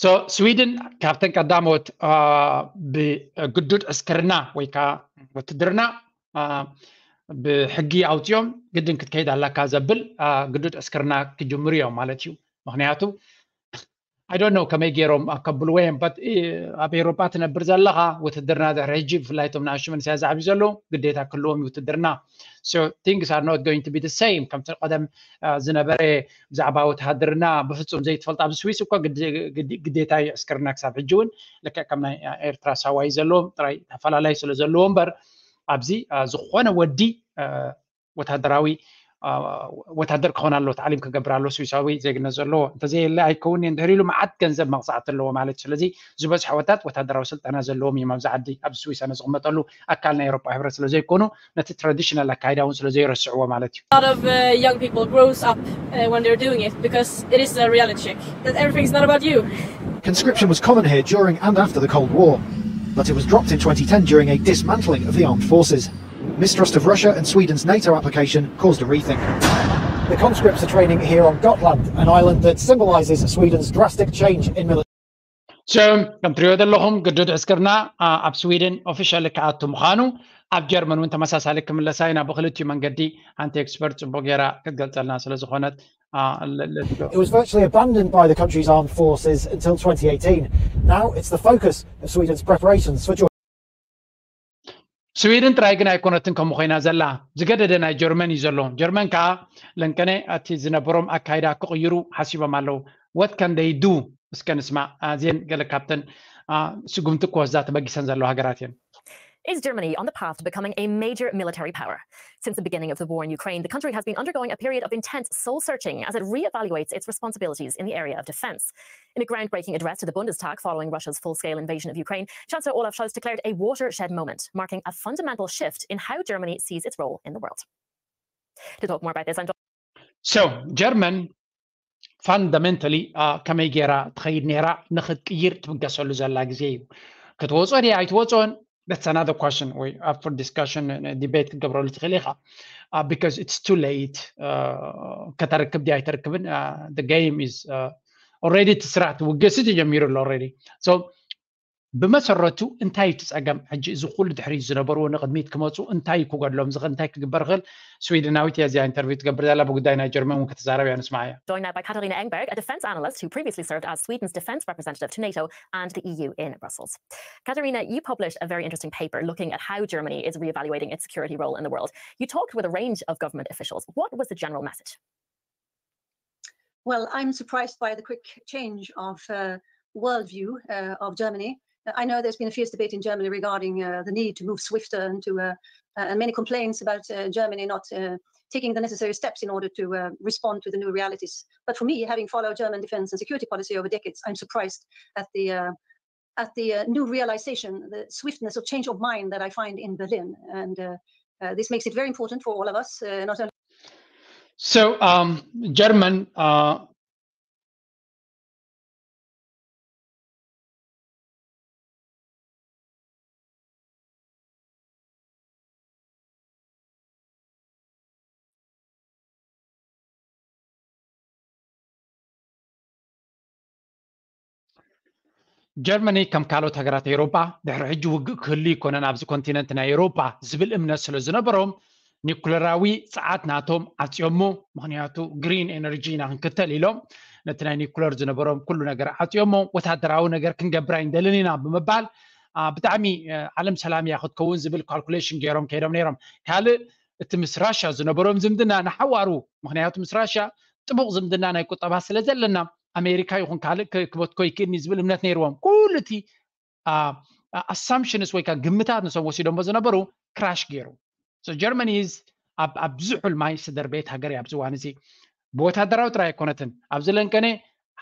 So ስዊድን ካብተን ቀዳሞት ብግዱድ ዕስክርና ወይ ከዓ ውትድርና ብሕጊ ኣውፅኦም ግድን ክትከይድ ኣለካ ዘብል ግዱድ ዕስክርና ክጅምሩ እዮም ማለት እዩ። ምክንያቱ I don't know ከመይ ገይሮም ከብልዎ እዮም። ኣብ ኤውሮጳ ትነብር ዘለኻ ውትድርና ድሕሪ ሕጂ ብፍላይ እቶም ንኣሽቱ መንእሰያት ዝዓብዩ ዘለዉ ግዴታ ክህልዎም እዩ ውትድርና። So things are not going to be the same ከምቲ ቀደም ዝነበረ ብዛዕባ ወተሃደርና ብፍጹም ዘይትፈልጥ ኣብዚ ስዊስ እኮ ግዴታ እዩ ዕስክርና ክሳብ ሕጂ እውን ልክዕ ከም ናይ ኤርትራ ሳዋ እዩ ዘለዎም ጥራይ ተፈላለይ ስለ ዘለዎ እምበር ኣብዚ ዝኾነ ወዲ ወታደራዊ ወታደር ክኾን ኣለዎ፣ ታዕሊም ክገብር ኣለዎ፣ ስዊሳዊ ዜግነት ዘለዎ እንተዘየለ ኣይከውን እየ እንድሕር ኢሉ መዓት ገንዘብ መቕፃዕቲ ኣለዎ ማለት እዩ። ስለዚ ዝበዝሐ ወታት ወታደራዊ ስልጠና ዘለዎም እዮም ኣብዚ ዓዲ ኣብዚ ስዊስ ኣነ ዝቕመጠሉ ኣካል ናይ ኤውሮጳ ሕብረት ስለ ዘይኮኑ ነቲ ትራዲሽናል ኣካይዳ እውን ስለ ዘይረስዕዎ ማለት እዩ። A lot of uh, young people grows up uh, when they're doing it because it is a reality check that everything's not about you. Conscription was common here during and after the Cold War, but it was dropped in twenty ten during a dismantling of the armed forces. Mistrust of Russia and Sweden's NATO application caused a rethink. The conscripts are training here on Gotland, an island that symbolises Sweden's drastic change in military. So ከም ትሪኦ ዘለኹም ግዱድ ዕስክርና ኣብ ስዊድን ኦፊሻሊ ክኣቱ ምዃኑ ኣብ ጀርመን እውን ተመሳሳሊ ክምለሳ ኢና ብክልቲኡ መንገዲ ሓንቲ ኤክስፐርት ፅቡቅ ገይራ ክትገልፀልና ስለ ዝኾነት It was virtually abandoned by the country's armed forces until twenty eighteen. Now it's the focus of Sweden's preparations for joining. ስዊድን ጥራይ ግን ኣይኮነትን ከምኡ ኮይና ዘላ ዝገደደ ናይ ጀርመን እዩ ዘሎ። ጀርመን ከዓ ለንቀነ እቲ ዝነበሮም ኣካይዳ ክቕይሩ ሓሲቦም ኣለዉ። What can they do? እስከ ንስማዕ። ኣዝየን ገለ ካብተን ስጉምቲ ክወስዳ ተበጊሰን ዘለዋ ሃገራት እየን። Is Germany on the path to becoming a major military power? Since the beginning of the war in Ukraine, the country has been undergoing a period of intense soul searching as it reevaluates its responsibilities in the area of defense. In a groundbreaking address to the Bundestag following Russia's full scale invasion of Ukraine, Chancellor Olaf Scholz declared a watershed moment, marking a fundamental shift in how Germany sees its role in the world. To talk more about this, I'm So ጀርመን fundamentally ከመይ ገይራ ትኸይድ ነይራ ንክትቅይር ትብገሰሉ ዘላ ግዜ እዩ። ክትወፅኦ ድያ ኣይትወፅኦን? That's another question ወይ up for discussion, debate ክትገብረሉ ትኽእል ኢኻ። Because it's too late. ከተርክብ ድያ ኣይተርክብን? The game is already ትስራሕ ትውገሲ ተጀሚሩ ኣሎ already. So ብመሰረቱ እንታይ እዩ እቲ ፀገም? ሕጂ እዚ ኩሉ ድሕሪ ዝነበርዎ ንቅድሚት ክመፁ እንታይ ክጎድሎም ዝኽእል፣ እንታይ ክግበር ይኽእል? ስዊድናዊት እያ እዚኣ ኢንተርቪው ትገብር ዘላ፣ ብጉዳይ ናይ ጀርመን እውን ክትዛረብ እያ፣ ንስማዓያ። Joined now by Katarina Engberg, a defense analyst who previously served as Sweden's defense representative to NATO and the E U in Brussels. Katarina, you published a very interesting paper looking at how Germany is reevaluating its security role in the world. You talked with a range of government officials. What was the general message? Well, I'm surprised by the quick change of uh, worldview uh, of Germany. I know there's been a fierce debate in Germany regarding uh, the need to move swifter and to uh, uh, and many complaints about uh, Germany not uh, taking the necessary steps in order to uh, respond to the new realities. But for me, having followed German defense and security policy over decades, I'm surprised at the uh, at the uh, new realization, the swiftness of change of mind that I find in Berlin. And uh, uh, this makes it very important for all of us, uh, not only So um, German uh, ጀርመኒ ከም ካልኦት ሃገራት ኤውሮጳ ድሕሪ ሕጂ ውግእ ክህሉ ይኮነን ኣብዚ ኮንቲነንት ናይ ኤውሮጳ ዝብል እምነት ስለ ዝነበሮም ኒኩለራዊ ጸዓት ናቶም ዓጽዮሞ። ምክንያቱ ግሪን ኤነርጂ ኢና ክንክተል ኢሎም ነቲ ናይ ኒኩለር ዝነበሮም ኩሉ ነገር ዓጽዮሞ። ወታደራዊ ነገር ክንገብር ኣይንደልን ኢና ብምባል ብጣዕሚ ዓለም ሰላም እያ ክትከውን ዝብል ካልኩሌሽን ገይሮም ከይዶም ነይሮም። ካልእ እቲ ምስ ራሻ ዝነበሮም ዝምድና ንሓዋሩ፣ ምክንያቱ ምስ ራሻ ጥቡቕ ዝምድና ናይ ቁጠባ ስለ ዘለና ኣሜሪካ ይኹን ካልእ ክበትኮ ይክእልኒ ዝብል እምነት ነይርዎም። ኩሉ እቲ ኣሳምፕሽንስ ወይ ከዓ ግምታት ንሶም ወሲዶሞ ዝነበሩ ክራሽ ገይሩ። ጀርመኒ ኣብ ብዙሕ ማይ ዝተደርበየት ሃገር እያ ኣብዚ እዋን እዚ። ብወታደራዊ ጥራይ ኣይኮነትን። ኣብዚ ለንቀነ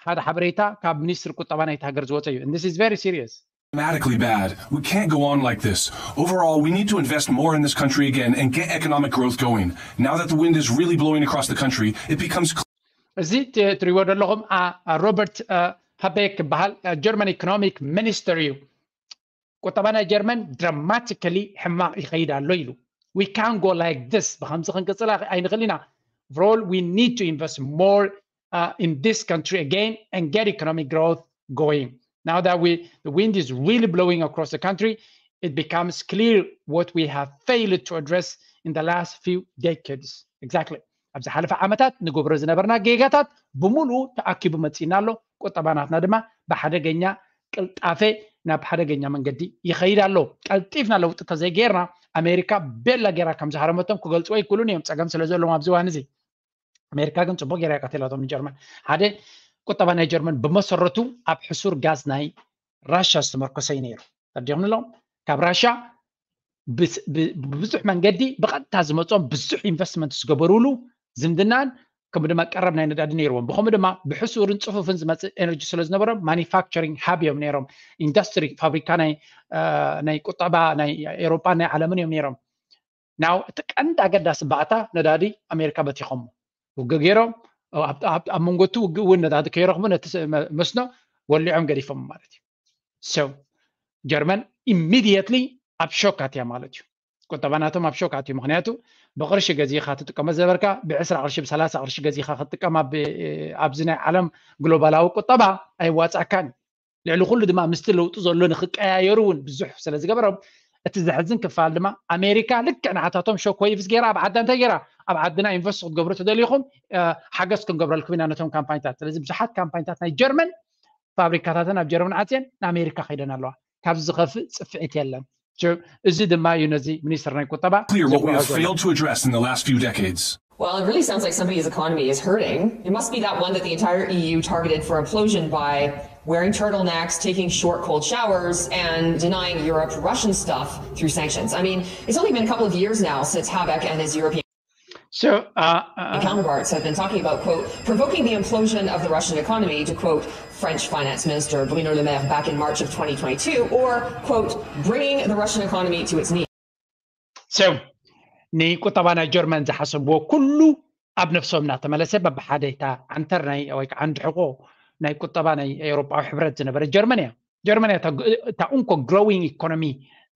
ሓደ ሓበሬታ ካብ ሚኒስትሪ ቁጠባ ናይቲ ሃገር ዝወፀ እዩ። This is very serious. Dramatically bad. We can't go on like this. Overall, we need to invest more in this country again and get economic growth going. Now that the wind is really blowing across the country, it becomes እዚ ትሪዎ ዘለኹም ሮበርት ሃቤክ ይበሃል። ጀርመን ኢኮኖሚክ ሚኒስተር እዩ። ቁጠባ ናይ ጀርመን ድራማቲካሊ ሕማቕ ይኸይድ ኣሎ ኢሉ። We can't go like this. ብከምዚ ክንቅፅል ኣይንኽእል ኢና። Overall, we need to invest more uh, in this country again and get economic growth going. Now that we, the wind is really blowing across the country, it becomes clear what we have failed to address in the last few decades. Exactly. ኣብ ዝሓለፈ ዓመታት ንገብሮ ዝነበርና ጌጋታት ብምሉኡ ተኣኪቡ መፂና ኣሎ። ቁጠባናትና ድማ ብሓደገኛ ቅልጣፈ ናብ ሓደገኛ መንገዲ ይኸይድ ኣሎ። ቀልጢፍና ለውጢ ተዘይጌርና ኣሜሪካ ቤላ ጌራ ከም ዝሃረመቶም ክገልፅዎ ኣይክእሉን እዮም፣ ፀገም ስለ ዘለዎም ኣብዚ እዋን እዚ። ኣሜሪካ ግን ፅቡቅ ጌራ እያ ቀቲላቶም ንጀርመን። ሓደ ቁጠባ ናይ ጀርመን ብመሰረቱ ኣብ ሕሱር ጋዝ ናይ ራሻ ዝተመርኮሰ እዩ ነይሩ። ተረዲኹም ኣለኹም? ካብ ራሻ ብብዙሕ መንገዲ ብቐጥታ ዝመፅኦም ብዙሕ ኢንቨስትመንት ዝገበሩሉ ዝምድናን ከምኡ ድማ ቀረብ ናይ ነዳዲ ነይርዎም። ብኸምኡ ድማ ብሕሱርን ፅፉፍን ዝመፅእ ኤነርጂ ስለ ዝነበሮም ማኒፋክቸሪንግ ሃብ እዮም ነይሮም። ኢንዱስትሪ ፋብሪካ ናይ ቁጠባ ናይ ኤሮጳን ናይ ዓለምን እዮም ነይሮም። ናው እቲ ቀንዲ ኣገዳሲ ባእታ ነዳዲ ኣሜሪካ በቲኾሞ ውግእ ገይሮም ኣብ መንጎ እቲ ውግእ እውን ነዳዲ ከይረኽቡ ነቲ መስኖ ወሊዖም ገዲፎም ማለት እዩ። So ጀርመን ኢሚድየትሊ ኣብ ሾክ ኣትያ ማለት እዩ። ቁጠባ ናቶም ኣብ ሾክ ኣትዩ። ምክንያቱ ብቅርሺ ገዚኻ ትጥቀሞ ዝነበርካ ብዕስራ ቅርሺ ብሰላሳ ቅርሺ ገዚኻ ክትጥቀም ኣብዚ ናይ ዓለም ግሎባላዊ ቁጠባ ኣይዋፃካን። ልዕሊ ኩሉ ድማ ምስቲ ለውጢ ዘሎ ንክቀያየሩ እውን ብዙሕ ስለ ዝገበሮም እቲ ዘሕዝን ክፋል ድማ ኣሜሪካ ልክዕ ንዓታቶም ሾክ ዌይቭስ ገይራ ኣብ ዓዳ እንታይ ገይራ ኣብ ዓድና ኢንቨስት ክትገብሩ ተደሊኹም ሓገዝ ክንገብረልኩም ኢና ነቶም ካምፓኒታት። ስለዚ ብዙሓት ካምፓኒታት ናይ ጀርመን ፋብሪካታተን ኣብ ጀርመን ዓፅየን ንኣሜሪካ ከይደን ኣለዋ። ካብ ዝኸፍእ ፅፍዒት የለን። እዚ ድማ እዩ ነዚ ሚኒስትር ናይ ቁጠባ Clear what we have failed to address in the last few decades. Well, it really sounds like somebody's economy is hurting. It must be that one that the entire E U targeted for implosion by wearing turtlenecks, taking short, cold showers, and denying Europe Russian stuff through sanctions. I mean, it's only been a couple of years now since Habeck and his European So, uh, uh, counterparts have been talking about, quote, provoking the implosion of the Russian economy, to quote French Finance Minister Bruno Le Maire back in March of twenty twenty-two, or, quote, bringing the Russian economy to its knees. So ንቁጠባ ናይ ጀርመን ዝሓሰብዎ ኩሉ ኣብ ነፍሶም እናተመለሰ በብሓደ እታ ዓንተር ናይ ወይ ከዓ ዓንዲ ሕቆ ናይ ቁጠባ ናይ ኤውሮጳዊ ሕብረት ዝነበረ ጀርመን እያ። ጀርመን እያ እታ እንኮ growing economy፣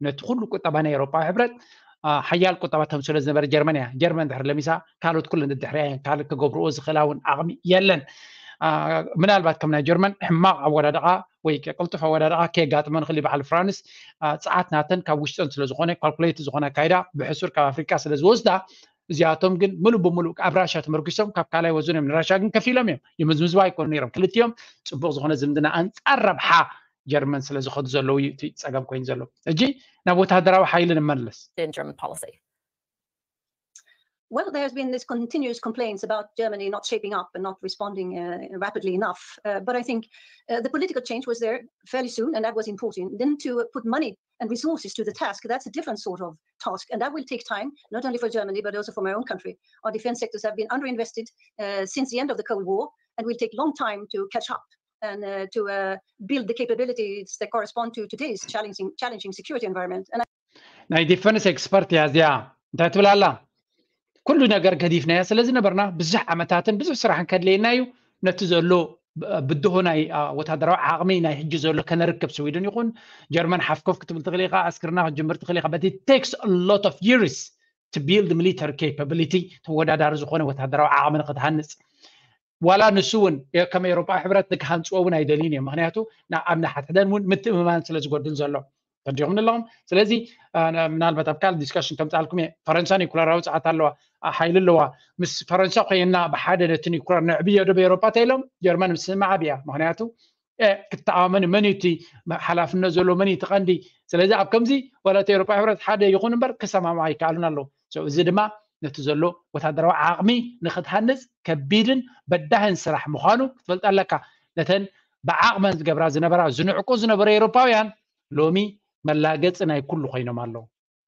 ነቲ ኩሉ ቁጠባ ናይ ኤውሮጳዊ ሕብረት ሓያል ቁጠባ ተምስሎ ዝነበረ ጀርመን እያ። ጀርመን ድሕሪ ለሚሳ ካልኦት ኩለን ድሕሪያ እየን። ካልእ ክገብርኦ ዝኽእላ እውን ዓቕሚ የለን። ምናልባት ከም ናይ ጀርመን ሕማቕ ኣወዳድቓ ወይ ቅልጡፍ ኣወዳድቓ ከየጋጥመን ይኽእል እዩ። በዓል ፍራንስ ጸዓት ናተን ካብ ውሽጠን ስለ ዝኾነ፣ ካልኩሌት ዝኾነ ኣካይዳ ብሕሱር ካብ ኣፍሪቃ ስለ ዝወስዳ፣ እዚኣቶም ግን ምሉእ ብምሉእ ኣብ ራሻ ተመርኪሶም ካብ ካልኣይ ወዘን እዮም። ንራሻ ግን ከፊሎም እዮም፣ ይምዝምዝዋ ኣይኮኑ ነይሮም። ክልቲኦም ጽቡቕ ዝኾነ ዝምድና ኣንጻር ረብሓ ጀርመን ስለ ዝኸዱ ዘለዉ እዩ እቲ ጸገም ኮይኑ ዘሎ። ሕጂ ናብ ወታደራዊ ሓይሊ ንመለስ። in German policy. Well, there has been this continuous complaints about Germany not shaping up and not responding uh, rapidly enough. Uh, but I think uh, the political change was there fairly soon, and that was important. Then to put money and resources to the task, that's a different sort of task, and that will take time, not only for Germany, but also for my own country. Our defense sectors have been underinvested uh, since the end of the Cold War, and will take a long time to catch up and uh, to uh, build the capabilities that correspond to today's challenging, challenging security environment. And I ናይ ዲፈንስ ኤክስፐርት እያ እዚኣ። እንታይ ትብል ኣላ? ኩሉ ነገር ገዲፍናዮ ስለ ዝነበርና ብዙሕ ዓመታትን ብዙሕ ስራሕን ከድለየና እዩ። ነቲ ዘሎ ብድሆ ናይ ወታደራዊ ዓቕሚ ናይ ሕጂ ዘሎ ከነርክብ፣ ስዊድን ይኹን ጀርመን ሓፍኮፍ ክትብል ትኽእል ኢኻ፣ ኣስክርና ክትጅምር ትኽእል ኢኻ። But it takes a lot of years to build military capability። ተወዳዳሪ ዝኾነ ወታደራዊ ዓቕሚ ንክትሃንፅ ዋላ ንሱ እውን ከም ኤውሮጳ ሕብረት ንክሃንፅዎ እውን ኣይደልዩን እዮም። ምክንያቱ ኣብ ንሓድሕደን እውን ምትእምማን ስለ ዝጎድል ዘሎ ተዲኹም ኣለኹም። ስለዚ ምናልባት ኣብ ካልእ ዲስካሽን ከምፃልኩም እየ። ፈረንሳ ኒኩለራዊ ፀዓት ኣለዋ፣ ሓይሊ ኣለዋ። ምስ ፈረንሳ ኮይና ብሓደ ነቲ ኒኩለር ነዕብዮ ዶ ብኤውሮጳ ተኢሎም ጀርመን ምስማዕ ኣብያ። ምክንያቱ ክትተኣማመን መን እዩ እቲ ሓላፍነት ዘሎ፣ መን እዩ እቲ ቀንዲ? ስለዚ ኣብ ከምዚ ዋላ እቲ ኤውሮጳ ሕብረት ሓደ ይኹን እምበር ክሰማምዑ ኣይከኣሉን ኣለዉ። እዚ ድማ ነቲ ዘሎ ወታደራዊ ዓቕሚ ንክትሃንፅ ከቢድን በዳህን ስራሕ ምዃኑ ክትፈልጥ ኣለካ። ነተን ብዓቕመን ዝገብራ ዝነበራ ዝንዕቁ ዝነበሩ ኤውሮፓውያን ሎሚ መላገፂ ናይ ኩሉ ኮይኖም ኣለዉ።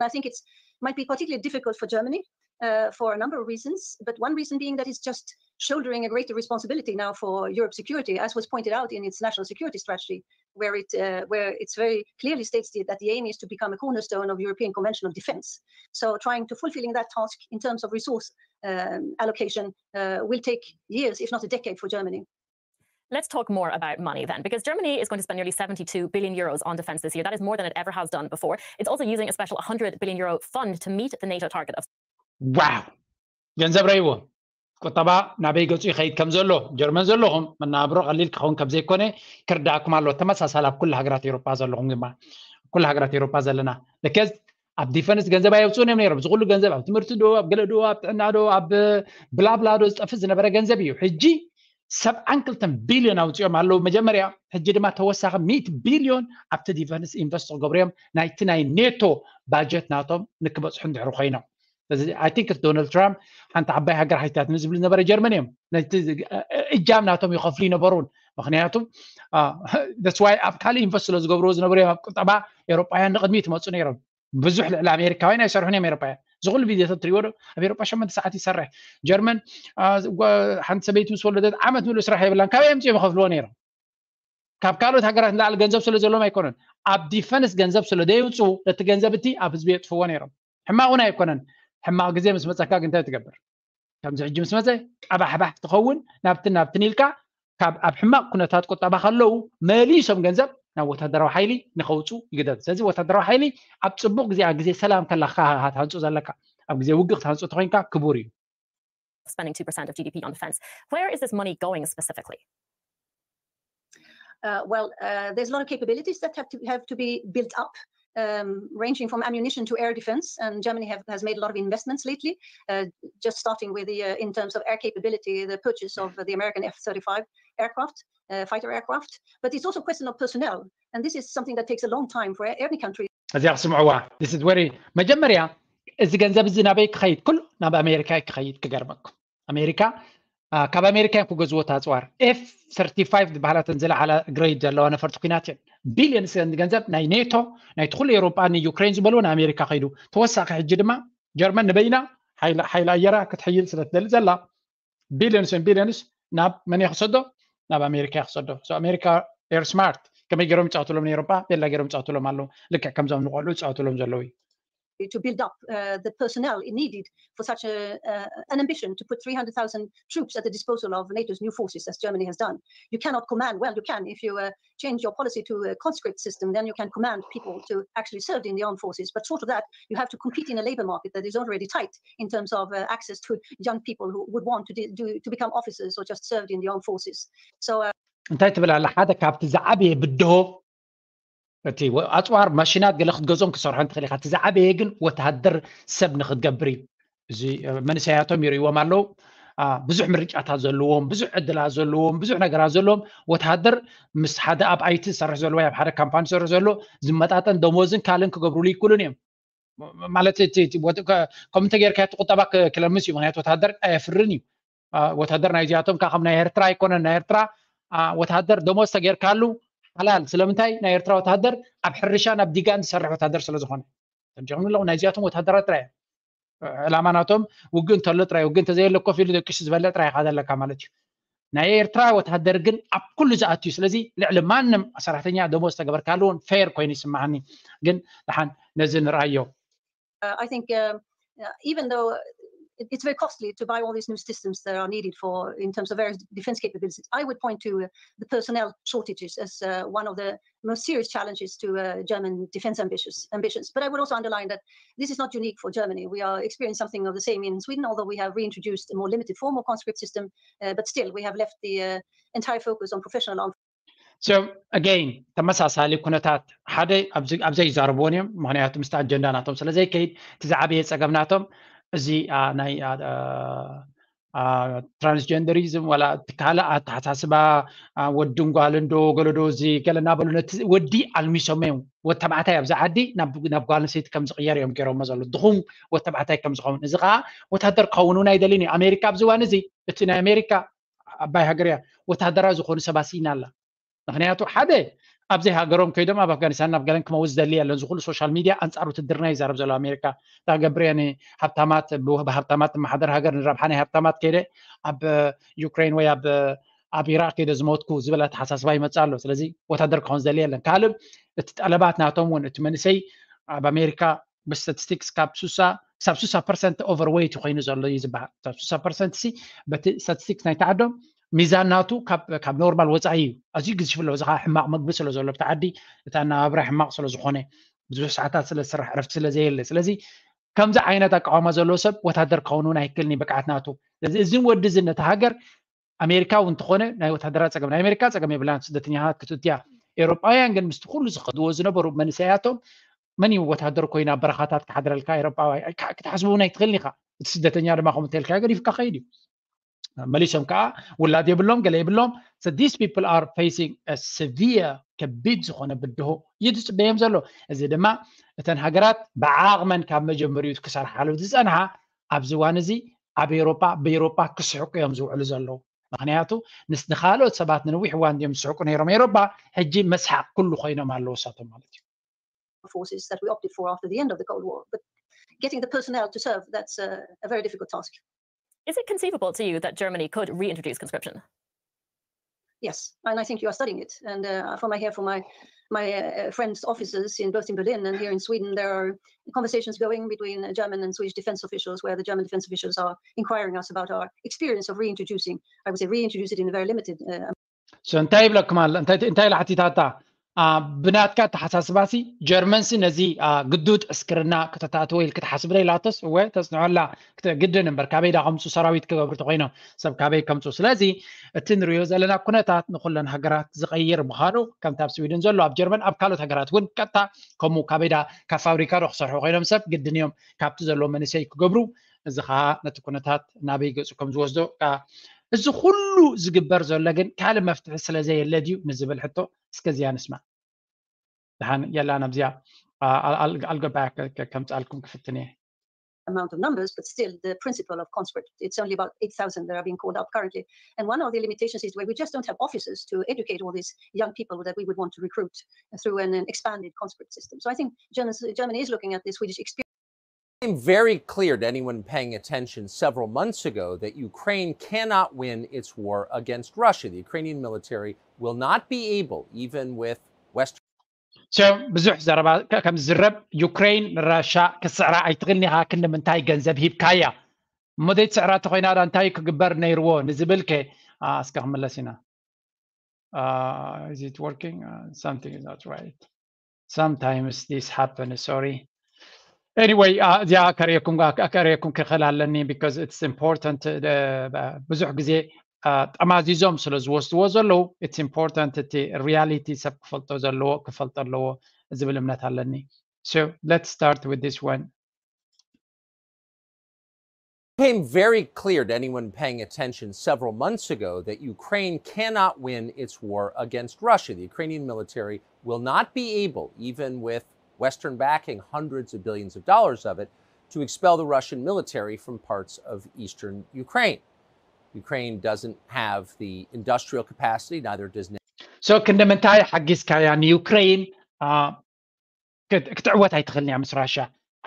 I think it might be particularly difficult for Germany uh, for a number of reasons, but one reason being that it's just shouldering a greater responsibility now for Europe's security, as was pointed out in its national security strategy, where it uh, where it's very clearly states that the aim is to become a cornerstone of European conventional defense. So trying to fulfilling that task in terms of resource um, allocation uh, will take years, if not a decade, for Germany. Let's talk more about money then, because Germany is going to spend nearly seventy-two billion euros on defense this year. That is more than it ever has done before. It's also using a special one hundred billion euro fund to meet the NATO target of ዋው! ገንዘብ ረይዎ ቁጠባ ናበይ ገጹ ይኸይድ ከም ዘሎ። ጀርመን ዘለኹም መናብሮ ቀሊል ክኸውን ከም ዘይኮነ ክርዳእኩም ኣሎ። ተመሳሳሊ ኣብ ኩሉ ሃገራት ኤውሮጳ ዘለኹም ድማ ኩሉ ሃገራት ኤውሮጳ ዘለና ልከዝ ኣብ ዲፈንስ ገንዘብ ኣየውፅኡን እዮም ነይሮም። እዚ ኩሉ ገንዘብ ኣብ ትምህርቲ ዶ ኣብ ገለ ዶ ኣብ ጥዕና ዶ ኣብ ብላብላ ዶ ዝጠፍእ ዝነበረ ገንዘብ እዩ። ሕጂ ሰብዓን ክልተን ቢልዮን ኣውፅኦም ኣለዉ መጀመርያ። ሕጂ ድማ ተወሳኺ ሚእቲ ቢልዮን ኣብቲ ዲፈንስ ኢንቨስት ክገብሩ እዮም። ናይቲ ናይ ኔቶ ባጀት ናቶም ንክበፅሑ እንድሕሪ ኮይኖም እዚ I think ዶናልድ ትራምፕ ሓንቲ ዓባይ ሃገር ሓይታት ንዝብል ዝነበረ ጀርመን እዮም። ነቲ እጃም ናቶም ይኸፍሉ ይነበሩን ምክንያቱ that's why ኣብ ካልእ ኢንቨስት ስለ ዝገብርዎ ዝነበሩ እዮም። ኣብ ቁጠባ ኤውሮጳውያን ንቕድሚት ይመፁ ነይሮም። ብዙሕ ልዕሊ ኣሜሪካውያን ኣይሰርሑን እዮም ኤውሮጳውያን። እዚ ኩሉ ቪድዮታት ትሪእዎ ዶ? ኣብ ኤውሮጳ ሸመንተ ሰዓት ይሰርሕ። ጀርመን ሓንቲ ሰበይቲ ምስ ወለደት ዓመት ምሉእ ስራሕ የብላን። ካበይ ኣምፅኦም ይኸፍልዎ ነይሮም? ካብ ካልኦት ሃገራት ንላዕሊ ገንዘብ ስለ ዘለዎም ኣይኮነን። ኣብ ዲፈንስ ገንዘብ ስለ ዘየውፅኡ ነቲ ገንዘብ እቲ ኣብ ህዝቢ የጥፍዎ ነይሮም። ሕማቕ እውን ኣይኮነን። ሕማቕ ግዜ ምስ መፀካ ግን እንታይ ትገብር? ከምዚ ሕጂ ምስ መፀ ቀባሕባሕ ትኸውን ናብትን ናብትን ኢልካ ካብ ኣብ ሕማቕ ኩነታት ቁጠባ ከለዉ መሊሶም ገንዘብ ናብ ወታደራዊ ሓይሊ ንኸውፁ ይግደዱ። ስለዚ ወታደራዊ ሓይሊ ኣብ ፅቡቕ ግዜ ኣብ ግዜ ሰላም ከላ ክትሃንፁ ዘለካ፣ ኣብ ግዜ ውግእ ክትሃንፁ ተኮይንካ ክቡር እዩ። spending two percent of G D P on defense. Where is this money going specifically? Uh, well, uh, there's a lot of capabilities that have to have to be built up, um, ranging from ammunition to air defense. And Germany have, has made a lot of investments lately, uh, just starting with the uh, in terms of air capability, the purchase of the American F thirty-five aircraft, uh, fighter aircraft. But it's also a question of personnel, and this is something that takes a long time for any country. እዚኣ ክስምዕዋ this is very መጀመርያ እዚ ገንዘብ እዚ ናበይ ክኸይድ? ኩሉ ናብ ኣሜሪካ ክኸይድ። ክገርመኩም ኣሜሪካ ካብ ኣሜሪካ እዮም ክገዝዎ ኣፅዋር። ኤፍ ሰርቲፋይቭ ዝበሃላተን ዝለዓላ ግሬድ ዘለዋ ነፈርቲ ኩናት እየን። ቢልዮንስ ገንዘብ ናይ ኔቶ ናይቲ ኩሉ ኤውሮጳ ንዩክሬን ዝበልዎ ንኣሜሪካ ከይዱ። ተወሳኺ ሕጂ ድማ ጀርመን ንበይና ሓይሊ ኣየራ ክትሕይል ስለ ትደሊ ዘላ ቢልዮንስ ቢልዮንስ ናብ መን ክሰዶ? ናብ ኣሜሪካ ክሰዶ። ኣሜሪካ ኤር ስማርት ከመይ ገይሮም ይፃወትሎም ንኤውሮጳ ቤላ ገይሮም ይፃወትሎም ኣለዉ። ልክዕ ከምዞም ንቆልዑ ይፃወትሎም ዘለዉ እዩ። To build up uh, the personnel needed for such a, uh, an ambition to put three hundred thousand troops at the disposal of NATO's new forces, as Germany has done. You cannot command, well, you can if you uh, change your policy to a conscript system, then you can command people to actually serve in the armed forces. But short of that, you have to compete in a labor market that is already tight in terms of uh, access to young people who would want to, do, to become officers or just serve in the armed forces. So uh, እንታይ ትብል ኣላ? ሓደ ካብቲ ዝዓበየ ብድሆ እቲ ኣፅዋር ማሽናት ገለ ክትገዝኦም ክሰርሖ እንትኽእል ኢኻ። እቲ ዝዓበየ ግን ወተሃደር ሰብ ንክትገብር እዩ። እዚ መንእሰያቶም ይርእይዎም ኣለዉ። ብዙሕ ምርጫታት ዘለዎም፣ ብዙሕ ዕድላት ዘለዎም፣ ብዙሕ ነገራት ዘለዎም ወተሃደር ምስ ሓደ ኣብ ኣይቲ ዝሰርሕ ዘሎ ወይ ኣብ ሓደ ካምፓኒ ዝሰርሕ ዘሎ ዝመጣጠን ደሞዝን ካልእን ክገብሩሉ ይክእሉን እዮም። ማለት ከምኡ እንተጌርካ እቲ ቁጠባ ክለምስ እዩ። ምክንያቱ ወተሃደር ኣየፍርን እዩ። ወተሃደር ናይዚኣቶም ካብ ናይ ኤርትራ ኣይኮነን። ናይ ኤርትራ ወተሃደር ደሞዝ ተጌርካሉ ሓላል። ስለምንታይ? ናይ ኤርትራ ወተሃደር ኣብ ሕርሻ ናብ ዲጋን ዝሰርሕ ወተሃደር ስለዝኾነ። ተጀምሩ ኣለዉ ናይዚኣቶም ወተሃደራት ጥራይ ዕላማ ናቶም ውግእ እንተሎ ጥራይ፣ ውግእ እንተዘየለ ኮፍ ኢሉ ደቂሱ ዝበልዕ ጥራይ ኢኻ ዘለካ ማለት እዩ። ናይ ኤርትራ ወተሃደር ግን ኣብ ኩሉ ዝኣቱ እዩ። ስለዚ ልዕሊ ማንም ሰራሕተኛ ደሞዝ ተገበርካሉ እውን ፌር ኮይኑ ይስማዓኒ። ግን ደሓን ነዚ ንርኣዮ። I think um, uh, even though it's very costly to buy all these new systems that are needed for in terms of various defense capabilities, I would point to uh, the personnel shortages as uh, one of the most serious challenges to uh, German defense ambitious, ambitions. But I would also underline that this is not unique for Germany. We are experiencing something of the same in Sweden, although we have reintroduced a more limited form of conscript system, uh, but still we have left the uh, entire focus on professional armed So again ተመሳሳሊ ኩነታት ሓደ ኣብዘይ ይዛረብዎን እዮም። ምክንያቱ ምስቲ ኣጀንዳ ናቶም ስለዘይከይድ እቲ ዝዓበየ ፀገም ናቶም እዚ ናይ ትራንስጀንደሪዝም ዋላ እቲ ካልእ ኣተሓሳስባ ወድን ጓልን ዶ ገለዶ እዚ ገለ እናበሉ ነቲ ወዲ ኣልሚሶም እዮም። ወዲ ተባዕታይ ኣብዚ ዓዲ ናብ ጓል ኣንስተይቲ ከም ዝቕየር እዮም ገይሮሞ ዘለዉ። ድኹም ወዲ ተባዕታይ ከም ዝኸውን። እዚ ከዓ ወታደር ክኸውን እውን ኣይደልን እዩ። ኣሜሪካ ኣብዚ እዋን እዚ እቲ ናይ ኣሜሪካ ዓባይ ሃገር እያ። ወታደራዊ ዝኾኑ ሰባት ስኢና ኣላ። ምክንያቱ ሓደ ኣብ ዘይሃገሮም ከይዶም ኣብ ኣፍጋኒስታን ኣብ ገለን ክመውት ዝደሊ የለን። ዝኩሉ ሶሻል ሚድያ ኣንፃር ውትድርና ይዛረብ ዘሎ ኣሜሪካ። እንታይ ገብር እየ ንሃብታማት ብሃብታማት መሓደር ሃገር ንረብሓ ናይ ሃብታማት ከይደ ኣብ ዩክሬን ወይ ኣብ ኣብ ኢራቅ ከይደ ዝሞትኩ ዝብል ኣተሓሳስባ ይመፅእ ኣሎ። ስለዚ ወታደር ክኾን ዝደሊ የለን። ካልእ እቲ ጠለባት ናቶም እውን እቲ መንእሰይ ኣብ ኣሜሪካ ብስታቲስቲክስ ካብ ሱሳ ክሳብ ሱሳ ፐርሰንት ኦቨርዌይት ኮይኑ ዘሎ እዩ ዝበሃል። ክሳብ ሱሳ ፐርሰንት ሲ በቲ ስታቲስቲክስ ናይቲ ዓዶም ሚዛን ናቱ ካብ ኖርማል ወፃኢ እዩ። ኣዝዩ ግዝፍ ኣሎ። እዚ ከዓ ሕማቕ መግቢ ስለ ዘሎ ብቲ ዓዲ እቲ ኣነባብራ ሕማቕ ስለ ዝኾነ ብዙሕ ሰዓታት ስለ ዝስራሕ ዕረፍቲ ስለ ዘየለ ስለዚ ከምዚ ዓይነት ኣቃውማ ዘለዎ ሰብ ወታደር ክኸውን እውን ኣይክልን እዩ ብቅዓት ናቱ። ስለዚ እዝን ወዲ እዚ ነቲ ሃገር ኣሜሪካ እውን እንተኾነ ናይ ወታደራት ፀገም ናይ ኣሜሪካ ፀገም የብላን ስደተኛታት ክትእትያ። ኤውሮጳውያን ግን ምስቲ ኩሉ ዝኸድዎ ዝነበሩ መንእሰያቶም መን እዩ ወታደር ኮይኑ ኣብ በረኻታት ክሓድረልካ ኤውሮጳዊ ክትሓስቡ እውን ኣይትኽእልን ኢኻ። እቲ ስደተኛ ድማ ከምኡ እንተልካ ገዲፍካ ከይድ እዩ። መሊሶም ከዓ ውላድ የብሎም ገለ የብሎም። So these people are facing a severe ከቢድ ዝኾነ ብድሆ እዩ ዝፅበዮም ዘሎ። እዚ ድማ እተን ሃገራት ብዓቕመን ካብ መጀመሪኡ ክሰርሓሉ ዝፀንሓ ኣብዚ እዋን እዚ ኣብ ኤውሮጳ ብኤውሮጳ ክስሕቁ እዮም ዝውዕሉ ዘለዉ። ምክንያቱ ንስ ንካልኦት ሰባት ንነዊሕ እዋን እዮም ዝስሕቁ ነይሮም ኤውሮጳ። ሕጂ መስሓቅ ኩሉ ኮይኖም ኣለዉ እሳቶም ማለት እዩ። forces that we opted for after the end of the Cold War. But getting the personnel to serve, that's a, a very difficult task. Is it conceivable to you that Germany could reintroduce conscription? Yes, and I think you are studying it. And uh, from I hear from my my uh, friends' officers in both in Berlin and here in Sweden, there are conversations going between German and Swedish defense officials, where the German defense officials are inquiring us about our experience of reintroducing, I would say, reintroduce it in a very limited uh, So እንታይ ይብለኩም ኣሎ? እንታይ እንታይ ኢላ ሓቲታታ? ብናትካ ኣተሓሳስባሲ ጀርመንሲ ነዚ ግዱድ ዕስክርና ከተታእትዎ ኢል ክትሓስብ ዶ ኢላቶስ? እወ ተፅንዖላ ግድን እምበር ካበይ ዳ ከምፁ ሰራዊት ክገብሩ ተኮይኖም ሰብ ካበይ ከምፁ? ስለዚ እቲ ንሪኦ ዘለና ኩነታት ንኩለን ሃገራት ዝቀይር ምዃኑ ከምቲ ኣብ ስዊድን ዘሎ ኣብ ጀርመን ኣብ ካልኦት ሃገራት እውን ቀጥታ ከምኡ ካበይ ዳ ካብ ፋብሪካ ዶ ክሰርሑ ኮይኖም ሰብ ግድን እዮም ካብቲ ዘለዎ መንእሰይ ክገብሩ። እዚ ከዓ ነቲ ኩነታት ናበይ ገፁ ከም ዝወስዶ እዚ ኩሉ ዝግበር ዘሎ ግን ካልእ መፍትሒ ስለ ዘየለ ድዩ ንዝብል ሕቶ እስከ እዚኣ ንስማዕ። ደሓን የላ ናብዚኣ ኣልገባያ ከምፅኣልኩም ክፍትን እየ። amount of numbers, but still the principle of conscript. It's only about eight thousand that are being called up currently. And one of the limitations is where we just don't have offices to educate all these young people that we would want to recruit through an, an expanded conscript system. So I think Germany, Germany is looking at the Swedish experience. It became very clear to anyone paying attention several months ago that Ukraine cannot win its war against Russia. The Ukrainian military will not be able, even with Western So ብዙሕ ዘረባ ከም ዝዝረብ ዩክሬን ንራሻ ክስዕራ ኣይትኽእልን ኢኻ። ክንዲ ምንታይ ገንዘብ ሂብካያ እሞ ዘይትስዕራ እንተኮይና ዳ እንታይ ክግበር ነይርዎ ንዝብል ከ እስከ ክምለስ ኢና። Is it working? Something is not right. Sometimes this happens, sorry. Anyway, እዚኣ ከርእየኩም ከርእየኩም ክኽእል ኣለኒ because it's important. ብዙሕ ግዜ ጠማዚዞም ስለ ዝወስድዎ ዘለዉ it's important እቲ reality ሰብ ክፈልጦ ዘለዎ ክፈልጦ ኣለዎ ዝብል እምነት ኣለኒ። So let's start with this one. Became very clear to anyone paying attention several months ago that Ukraine cannot win its war against Russia. The Ukrainian military will not be able, even with Western backing, hundreds of billions of dollars of it, to expel the Russian military from parts of eastern Ukraine. Ukraine doesn't have the industrial capacity, neither does NATO. So ክንዲ ምንታይ ሓጊዝካያ ንዩክሬን ክትዕወት ኣይትኽእልን እያ ምስ ራሻ።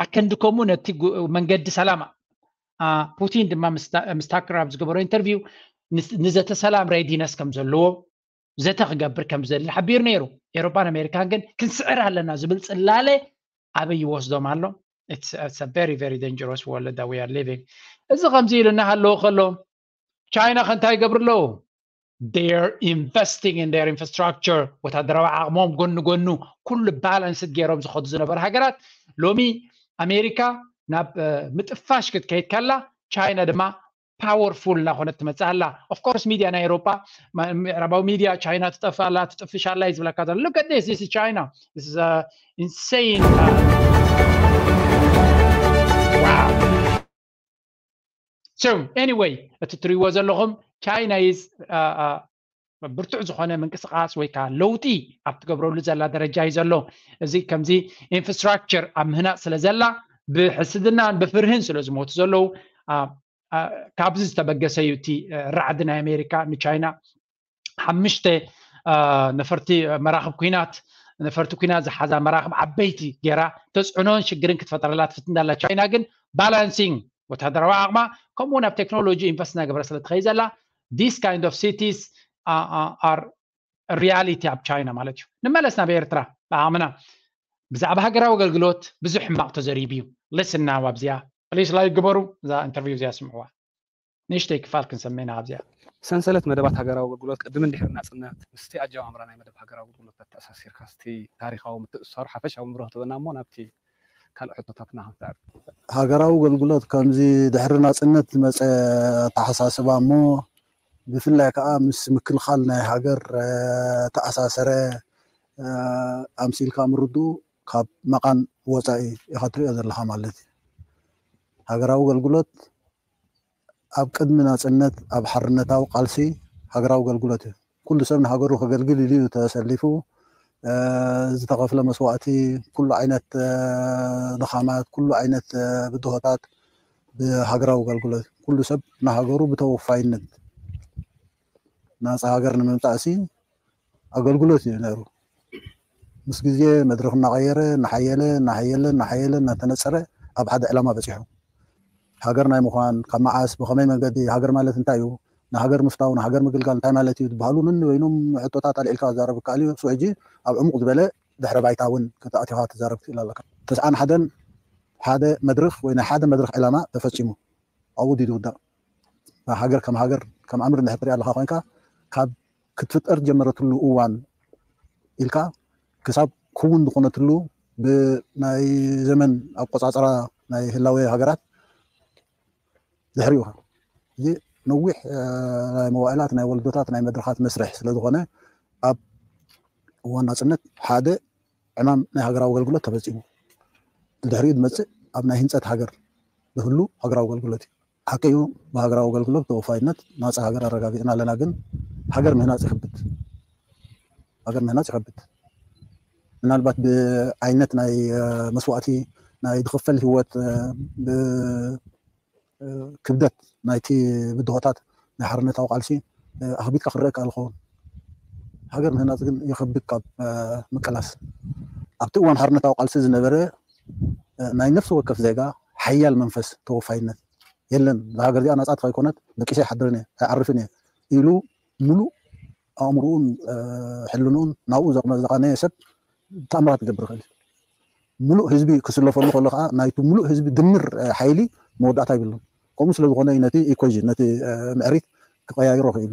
ኣከንዲ ከምኡ ነቲ መንገዲ ሰላም ፑቲን ድማ ምስ ታክር ኣብ ዝገበሮ ኢንተርቪው ንዘተ ሰላም ሬዲነስ ከም ዘለዎ ዘተ ክገብር ከም ዝደሊ ሓቢሩ ነይሩ። ኤሮፓን ኣሜሪካን ግን ክንስዕር ኣለና ዝብል ጽላለ ኣበይ ይወስዶም ኣሎ? It's very very dangerous world that we are living. እዚ ከምዚ ኢሉ እናሃለዎ ከሎ ቻይና ከ እንታይ ይገብሩ ኣለዉ? They're investing in their infrastructure. ወታደራዊ ዓቕሞም ጎኒ ጎኑ ኩሉ ባላንስድ ገይሮም ዝኸዱ ዝነበሩ ሃገራት ሎሚ ኣሜሪካ ናብ ምጥፋሽ ክትከይድ ከላ ቻይና ድማ ፓወርፉል እናኾነት ትመፅእ ኣላ። Of course ሚድያ ናይ ኤሮፓ ምዕራባዊ ሚድያ ቻይና ትጠፍእ ኣላ ትጥፍሽ ኣላ እዩ ዝብለካ ዘሎ። Look at this, this is China, this is insane. Wow. So anyway እቲ ትሪእዎ ዘለኹም ቻይና is ብርቱዕ ዝኾነ ምንቅስቃስ ወይ ከዓ ለውጢ ኣብ ትገብረሉ ዘላ ደረጃ እዩ ዘሎ። እዚ ከምዚ ኢንፍራስትራክቸር ኣብ ምህናፅ ስለ ዘላ ብሕስድናን ብፍርህን ስለ ዝሞቱ ዘለዉ ካብዚ ዝተበገሰ እዩ እቲ ራዕዲ ናይ ኣሜሪካ ንቻይና ሓምሽተ ነፈርቲ መራክብ ኩናት ነፈርቲ ኩናት ዝሓዛ መራክብ ዓበይቲ ገይራ ተፅዕኖን ሽግርን ክትፈጠረላ ትፍትን ዳላ ቻይና ግን ባላንሲንግ ወታደራዊ ዓቕማ ከምኡ ናብ ቴክኖሎጂ ኢንቨስት እናገበረ ስለ ትኸይ ዘላ this kind of cities are reality ኣብ ቻይና ማለት እዩ። ንመለስ ናብ ኤርትራ ብዓቕምና ብዛዕባ ሃገራዊ ኣገልግሎት ብዙሕ ሕማቕ ተዘሪቡ እዩ። Listen now ኣብዚኣ please like ግበሩ። እዛ ኢንተርቪው እዚኣ ስምዕዋ። ንእሽተይ ክፋል ክንሰምዕ ኢና ካብዚኣ። ሰንሰለት መደባት ሃገራዊ ኣገልግሎት ቅድምን ድሕሪ ናጽነት ምስቲ ኣጀማምራ ናይ መደብ ሃገራዊ ኣገልግሎት ኣተኣሳሲርካ እስቲ ታሪኻዊ ምትእስሳሩ ሓፈሻዊ ምብርህ ትበና እሞ ናብቲ ካልእ ሕቶታትና ክንስዕብ። ሃገራዊ ኣገልግሎት ከምዚ ድሕሪ ናጽነት ዝመጸ ኣተሓሳስባ እሞ ብፍላይ ከዓ ምስ ምክልኻል ናይ ሃገር ተኣሳሰረ ኣምሲልካ ምርድኡ ካብ መቓን ወፃኢ ኢኻ ትሪኦ ዘለኻ ማለት እዩ። ሃገራዊ ኣገልግሎት ኣብ ቅድሚ ናፅነት ኣብ ሓርነታዊ ቃልሲ ሃገራዊ ኣገልግሎት እዩ። ኩሉ ሰብ ንሃገሩ ከገልግል ኢሉ እዩ ተሰሊፉ። ዝተኸፍለ መስዋእቲ፣ ኩሉ ዓይነት ድኻማት፣ ኩሉ ዓይነት ብድሆታት ብሃገራዊ ኣገልግሎት ኩሉ ሰብ ንሃገሩ ብተወፋይነት ናፃ ሃገር ንምምፃእ ሲ ኣገልግሎት እዩ ነይሩ። ምስ ግዜ መድረኽ እናቐየረ እናሓየለ እናሓየለ እናሓየለ እናተነፀረ ኣብ ሓደ ዕላማ በፂሑ። ሃገር ናይ ምዃን ካብ መዓስ ብኸመይ መንገዲ ሃገር ማለት እንታይ እዩ? ንሃገር ምፍታው ንሃገር ምግልጋል እንታይ ማለት እዩ ዝበሃሉ ነንበይኖም ሕቶታት ኣልዒልካ ክዛረብ ይከኣል እዩ። እሱ ሕጂ ኣብ ዕሙቕ ዝበለ ድሕረ ባይታ እውን ከተኣቲኻ ትዛረብ ትኽእል ኣለካ። ተስዓን ሓደን ሓደ መድረኽ ወይ ናይ ሓደ መድረኽ ዕላማ ተፈፂሙ ኣብኡ ድዩ ዝውዳእ? ሃገር ከም ሃገር ከም ኣምር እንድሕር ትሪኣ ኣለኻ ኮይንካ ካብ ክትፍጠር ጀመረትሉ እዋን ኢልካ ክሳብ ክውን ዝኾነትሉ ብናይ ዘመን ኣቆፃፅራ ናይ ህላወ ሃገራት ድሕሪኡ እዚ ነዊሕ ናይ መዋእላት ናይ ወለዶታት ናይ መድረኻት መስርሕ ስለ ዝኾነ ኣብ እዋን ናፅነት ሓደ ዕማም ናይ ሃገራዊ ኣገልግሎት ተፈፂሙ። ድሕሪኡ ዝመፅእ ኣብ ናይ ህንፀት ሃገር ዝህሉ ሃገራዊ ኣገልግሎት እዩ። ሓቂ እዩ፣ ብሃገራዊ ኣገልግሎት ተወፋይነት ናፃ ሃገር ኣረጋጊፅና ኣለና። ግን ሃገር ምህናፅ ይኸብድ፣ ሃገር ምህናፅ ይኸብድ። ምናልባት ብዓይነት ናይ መስዋእቲ ናይ ዝኽፈል ህይወት፣ ብክብደት ናይቲ ብድሆታት ናይ ሓርነታዊ ቃልሲ ኣኽቢድካ ክረአ ይከኣል ይኸውን። ሃገር ምህናፅ ግን ይኸብድ ካብ ምቅላስ። ኣብቲ እዋን ሓርነታዊ ቃልሲ ዝነበረ ናይ ነፍሲ ወከፍ ዜጋ ሓያል መንፈስ ተወፋይነት የለን። እዛ ሃገር እዚኣ ናፃ ተኸይኮነት ደቂሰ ኣይሓድርን እየ ኣይዓርፍን እየ ኢሉ ሙሉእ ኣእምርኡን ሕልንኡን ናብኡ ዘቕነየ ሰብ ተኣምራት ክገብር ይኽእል እዩ። ሙሉእ ህዝቢ ክስለፈሉ ከሎ ከዓ ናይቲ ሙሉእ ህዝቢ ድምር ሓይሊ መወዳእታ ይብሉን። ከምኡ ስለ ዝኾነ እዩ ነቲ ኢኮይን ነቲ ምዕሪት ክቀያይሮ ክኢሉ።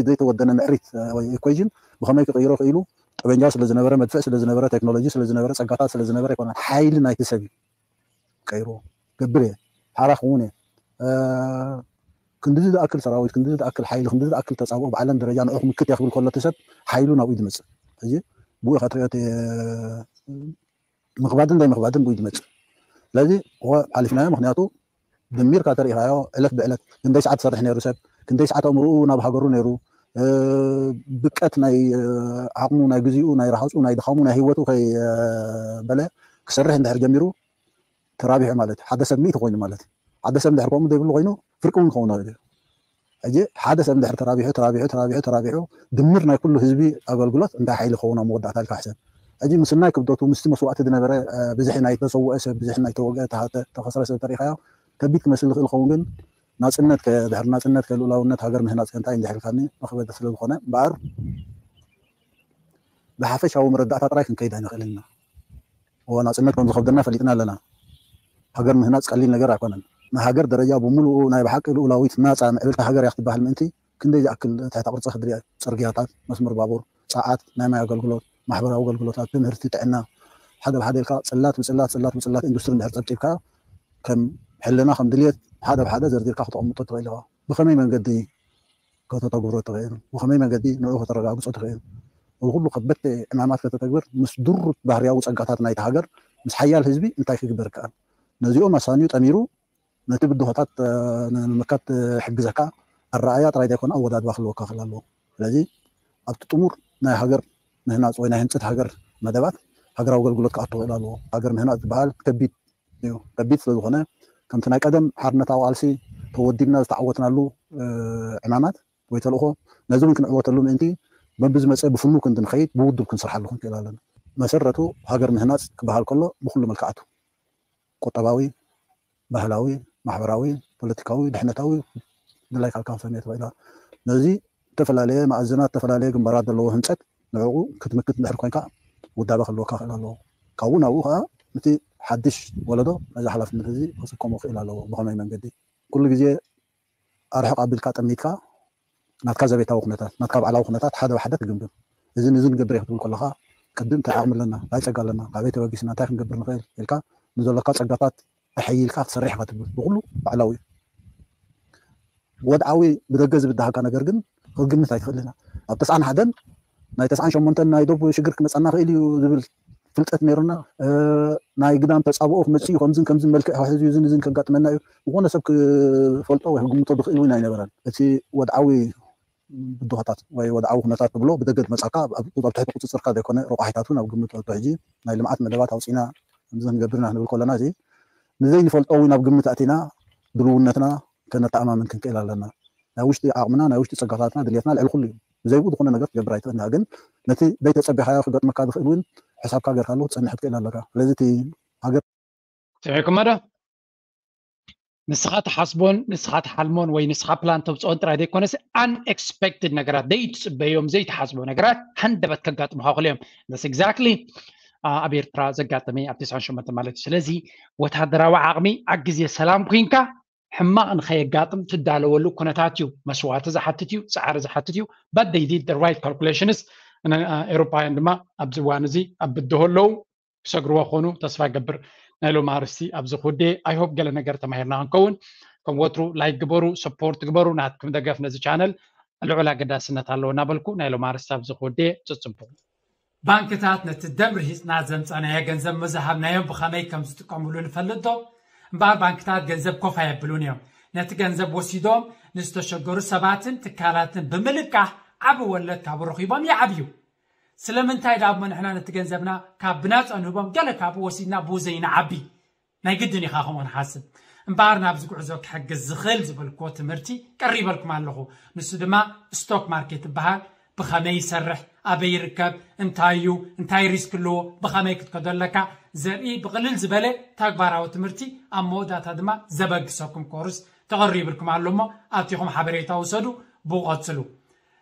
ዘይተወደነ ምዕሪት ወይ ኢኮይን ብኸመይ ክቅይሮ ክኢሉ? ጠበንጃ ስለ ዝነበረ፣ መድፍዕ ስለ ዝነበረ፣ ቴክኖሎጂ ስለ ዝነበረ፣ ፀጋታት ስለ ዝነበረ ኣይኮነን። ሓይሊ ናይቲ ሰብ እዩ ቀይርዎ። ገብር እየ ሓራ ክውን እየ ክንድዚ ዝኣክል ሰራዊት፣ ክንድዚ ዝኣክል ሓይሊ፣ ክንድዚ ዝኣክል ተፃብኦ ብዓለም ደረጃ ንዑ ክምክት እየ ክብል ከሎ እቲ ሰብ ሓይሉ ናብኡ ዝመፅእ። ሕጂ ብኡ ኢኻ ትሪኦ እቲ ምኽባድን ዘይምኽባድን ብኡ ዝመፅእ። ስለዚ እወ ሓሊፍናዮ። ምክንያቱ ድሚርካ ተሪኢኻዮ ዕለት ብዕለት ክንደይ ሰዓት ትሰርሕ ነይሩ ሰብ፣ ክንደይ ሰዓት ኣእምርኡ ናብ ሃገሩ ነይሩ፣ ብቀት ናይ ዓቕሙ፣ ናይ ግዚኡ፣ ናይ ረሃፁ፣ ናይ ድኻሙ፣ ናይ ህይወቱ ከይበለ ክሰርሕ እንድሕር ጀሚሩ ተራቢሑ ማለት ሓደ ሰብ ሚእቲ ኮይኑ ማለት ሓደ ሰብ እንድሕር ከምኡ ዘይብሉ ኮይኑ ፍርቂ እውን ክኸውን ይኽእል እዩ። ሕጂ ሓደ ሰብ እንድሕር ተራቢሑ ተራቢሑ ተራቢሑ ተራቢሑ ድምር ናይ ኩሉ ህዝቢ ኣገልግሎት እንታይ ሓይሊ ክኸውን ኣብ መወዳእታ ኢልካ ሕሰብ። ሕጂ ምስናይ ክብደቱ ምስቲ መስዋእቲ ዝነበረ ብዝሒ ናይ ተሰውአ ሰብ ብዝሒ ናይ ተወግአ ተኸስረ ሰብ ተሪኢኻዮ ከቢድ ክመስል ዝኽእል ይኸውን ግን ናፅነት ከ ድሕሪ ናፅነት ከ ልኡላውነት ሃገር ምህናፅ ከ እንታይ እንድሕር ኢልካኒ መኽበደ ስለ ዝኾነ እምበኣር ብሓፈሻዊ መረዳእታ ጥራይ ክንከይድ ኣይንኽእልን ኢና። እወ ናፅነት ከም ዝኸብደና ፈሊጥና ኣለና። ሃገር ምህናፅ ቀሊል ነገር ኣይኮነን። ንሃገር ደረጃ ብምሉኡ ናይ ብሓቂ ልኡላዊት ናፃ ምዕብልቲ ሃገር እያ ክትበሃል ምእንቲ ክንደይ ዝኣክል ትሕተ ቅርፂ ክድርያ እዩ። ፅርግያታት፣ መስመር ባቡር፣ ፀዓት፣ ናይ ማይ ኣገልግሎት፣ ማሕበራዊ ኣገልግሎታት፣ ትምህርቲ፣ ጥዕና ሓደ ብሓደ ኢልካ ፅላት ብፅላት ፅላት ብፅላት ኢንዱስትሪ እንድሕር ፀብፂብካ ከም ሕልና ከም ድልየት ሓደ ብሓደ ዘርዚርካ ክተቐምጦ ትኽእል ኢኻ። ብኸመይ መንገዲ ከተተግብሮ ትኽእል? ብኸመይ መንገዲ ንዑ ከተረጋግጾ ትኽእል? እዚ ኩሉ ከበድቲ ዕማማት ከተተግብር ምስ ድሩት ባህርያዊ ጸጋታት ናይቲ ሃገር ምስ ሓያል ህዝቢ እንታይ ክግበር ይከኣል? ነዚኦም ኣሳንዩ ጠሚሩ ነቲ ብድሆታት ንምምካት ክሕግዘካ ኣረኣእያ ጥራይ ዘይኮነ ኣወዳድባ ክህልወካ ክእል ኣለዎ። ስለዚ ኣብቲ ጥሙር ናይ ሃገር ምህናጽ ወይ ናይ ህንጸት ሃገር መደባት ሃገራዊ ኣገልግሎት ክኣቱ ክእል ኣለዎ። ሃገር ምህናጽ ዝበሃል ከቢድ እዩ። ከቢድ ስለ ዝኾነ ከምቲ ናይ ቀደም ሓርነታዊ ቃልሲ ተወዲብና ዝተዓወትናሉ ዕማማት ወይ ተልእኾ ነዚ እውን ክንዕወተሉ ምእንቲ በብዝመፀ ብፍኑ ክንዲ ንኸይድ ብውዱብ ክንሰርሓሉ ክንክእል ኣለና። መሰረቱ ሃገር ምህናፅ ክበሃል ከሎ ብኩሉ መልክዓቱ ቁጠባዊ፣ ባህላዊ፣ ማሕበራዊ፣ ፖለቲካዊ፣ ድሕነታዊ ድላይ ካልካ ክሰምየ ትኽእላ። ነዚ ዝተፈላለየ መኣዝናት ዝተፈላለየ ግንባራት ዘለዎ ህንፀት ንዕኡ ክትምክት እንድሕር ኮይንካ ውዳበ ክህልወካ ክእል ኣለዎ። ካብኡ ናብኡ ከዓ እቲ ሓድሽ ወለዶ ነዚ ሓላፍነት እዚ ክፅከሞ ክእል ኣለዎ። ብኸመይ መንገዲ? ኩሉ ግዜ ኣርሕቕ ኣቢልካ ጠሚትካ ናትካ ዘቤታዊ ኩነታት ናትካ ባዕላዊ ኩነታት ሓደ ብሓደ ትግምግም። እዚ ንዚ ንገብር ክትብል ከለካ ቅድም እንታይ ዓቕሚ ኣለና፣ እንታይ ፀጋ ኣለና፣ ካበይ ተበጊስና፣ እንታይ ክንገብር ንኽእል ኢልካ ንዘሎካ ፀጋታት ኣሐይልካ ክትሰርሕ ኢካ ትብል። ብኩሉ ባዕላዊ እዩ። ወድዓዊ ብደገ ዝብድሃካ ነገር ግን ክግምት ኣይትኽእል ኢና። ኣብ ተስዓን ሓደን ናይ ተስዓን ሸሞንተን ናይ ዶብ ሽግር ክመፀና ክእል እዩ ዝብል ፍልጠት ነይሩና። ናይ ግዳም ተፃብኦ ክመፅእ እዩ ከምዝን ከምዝን መልክዕ ክሕዝ እዩ ዝን ዝን ከጋጥመና እዩ ዝኾነ ሰብ ክፈልጦ ወይ ክግምቶ ዝኽእል እውን ኣይነበረን። እቲ ወድዓዊ ብድሆታት ወይ ወድዓዊ ኩነታት ትብሎ ብደገ ዝመፃካ ኣብ ትሕቲ ቁፅፅርካ ዘይኮነ ረቋሒታት እውን ኣብ ግምት ወጥቶ ሕጂ ናይ ልምዓት መደባት ኣውፂና ከምዚ ክንገብር ኢና ክንብል ከለና እዚ ንዘይንፈልጦ እውን ኣብ ግምት ኣእቲና ድልውነትና ከነተኣማምን ክንክእል ኣለና። ናይ ውሽጢ ዓቕምና ናይ ውሽጢ ፀጋታትና ድልየትና ልዕሊ ኩሉ እዩ። ብዘይብኡ ዝኾነ ነገር ክገብር ኣይትኽእልና ግን ነቲ ዘይተፀቢኻዮ ክገጥመካ ዝኽእል እውን ሕሳብካ ገርካሉ ክትፀንሕ ትክእል ኣለካ። ስለዚ እቲ ሃገር ሰሚዕኩማ ዶ? ንስኻ ትሓስቦን ንስኻ ትሓልሞን ወይ ንስኻ ፕላን ተውፅኦን ጥራይ ዘይኮነስ unexpected ነገራት ዘይትፅበዮም ዘይትሓስቦ ነገራት ሃንደበት ከጋጥሙኻ ክእሉ እዮም። That's exactly ኣብ ኤርትራ ዘጋጠመ ኣብ ተስዓን ሸሞንተን ማለት እዩ። ስለዚ ወታደራዊ ዓቕሚ ኣብ ግዜ ሰላም ኩንካ ሕማቕ ንኸየጋጥም ትዳለወሉ ኩነታት እዩ። መስዋእቲ ዝሓትት እዩ፣ ፃዕሪ ዝሓትት እዩ። But they did the right calculations። ኤሮፓውያን ድማ ኣብዚ እዋን እዚ ኣብ ብድሆ ኣለዉ። ክሰግርዎ ክኾኑ ተስፋ ይገብር። ናይ ሎም ኣርስቲ ኣብዚ ክውዴ I hope ገለ ነገር ተማሂርና ክንከውን ከም ወትሩ like ግበሩ፣ support ግበሩ። ናትኩም ደገፍ ነዚ ቻነል ልዑል ኣገዳስነት ኣለዎ እናበልኩ ናይ ሎም ኣርስቲ ኣብዚ ክውዴ ጽጽቡ። ባንክታት ነቲ ደም ርሂፅና ዘምፃናዮ ገንዘብ መዝሃብናዮም ብኸመይ ከም ዝጥቀምሉ ንፈልጥ ዶ? እምበኣር ባንክታት ገንዘብ ኮፍ ኣየብሉን እዮም። ነቲ ገንዘብ ወሲዶም ንዝተሸገሩ ሰባትን ትካላትን ብምልቃሕ ዓቢ ወለድ ካብ ረኺቦም ይዓብዩ። ስለምንታይ ዳሞ ንሕና ነቲ ገንዘብና ካብ ብናፃ ንህቦም፣ ገለ ካብኡ ወሲድና ብኡ ዘይንዓቢ? ናይ ግድን ኢኻ ከምኡ ንሓስብ። እምበኣር ናብዚ ጉዕዞ ክሕግዝ ዝኽእል ዝበልክዎ ትምህርቲ ቀሪበልኩም ኣለኹ። ንሱ ድማ ስቶክ ማርኬት ይበሃል። ብኸመይ ይሰርሕ፣ ኣበይ ይርከብ፣ እንታይ እዩ፣ እንታይ ሪስክ ኣለዎ፣ ብኸመይ ክትከዶ ኣለካ ዘርኢ ብቕልል ዝበለ ተግባራዊ ትምህርቲ፣ ኣብ መወዳእታ ድማ ዘበግሰኩም ኮርስ ተቐሪብልኩም ኣሎ እሞ ኣቲኹም ሓበሬታ ውሰዱ። ብኡ ቀጽሉ።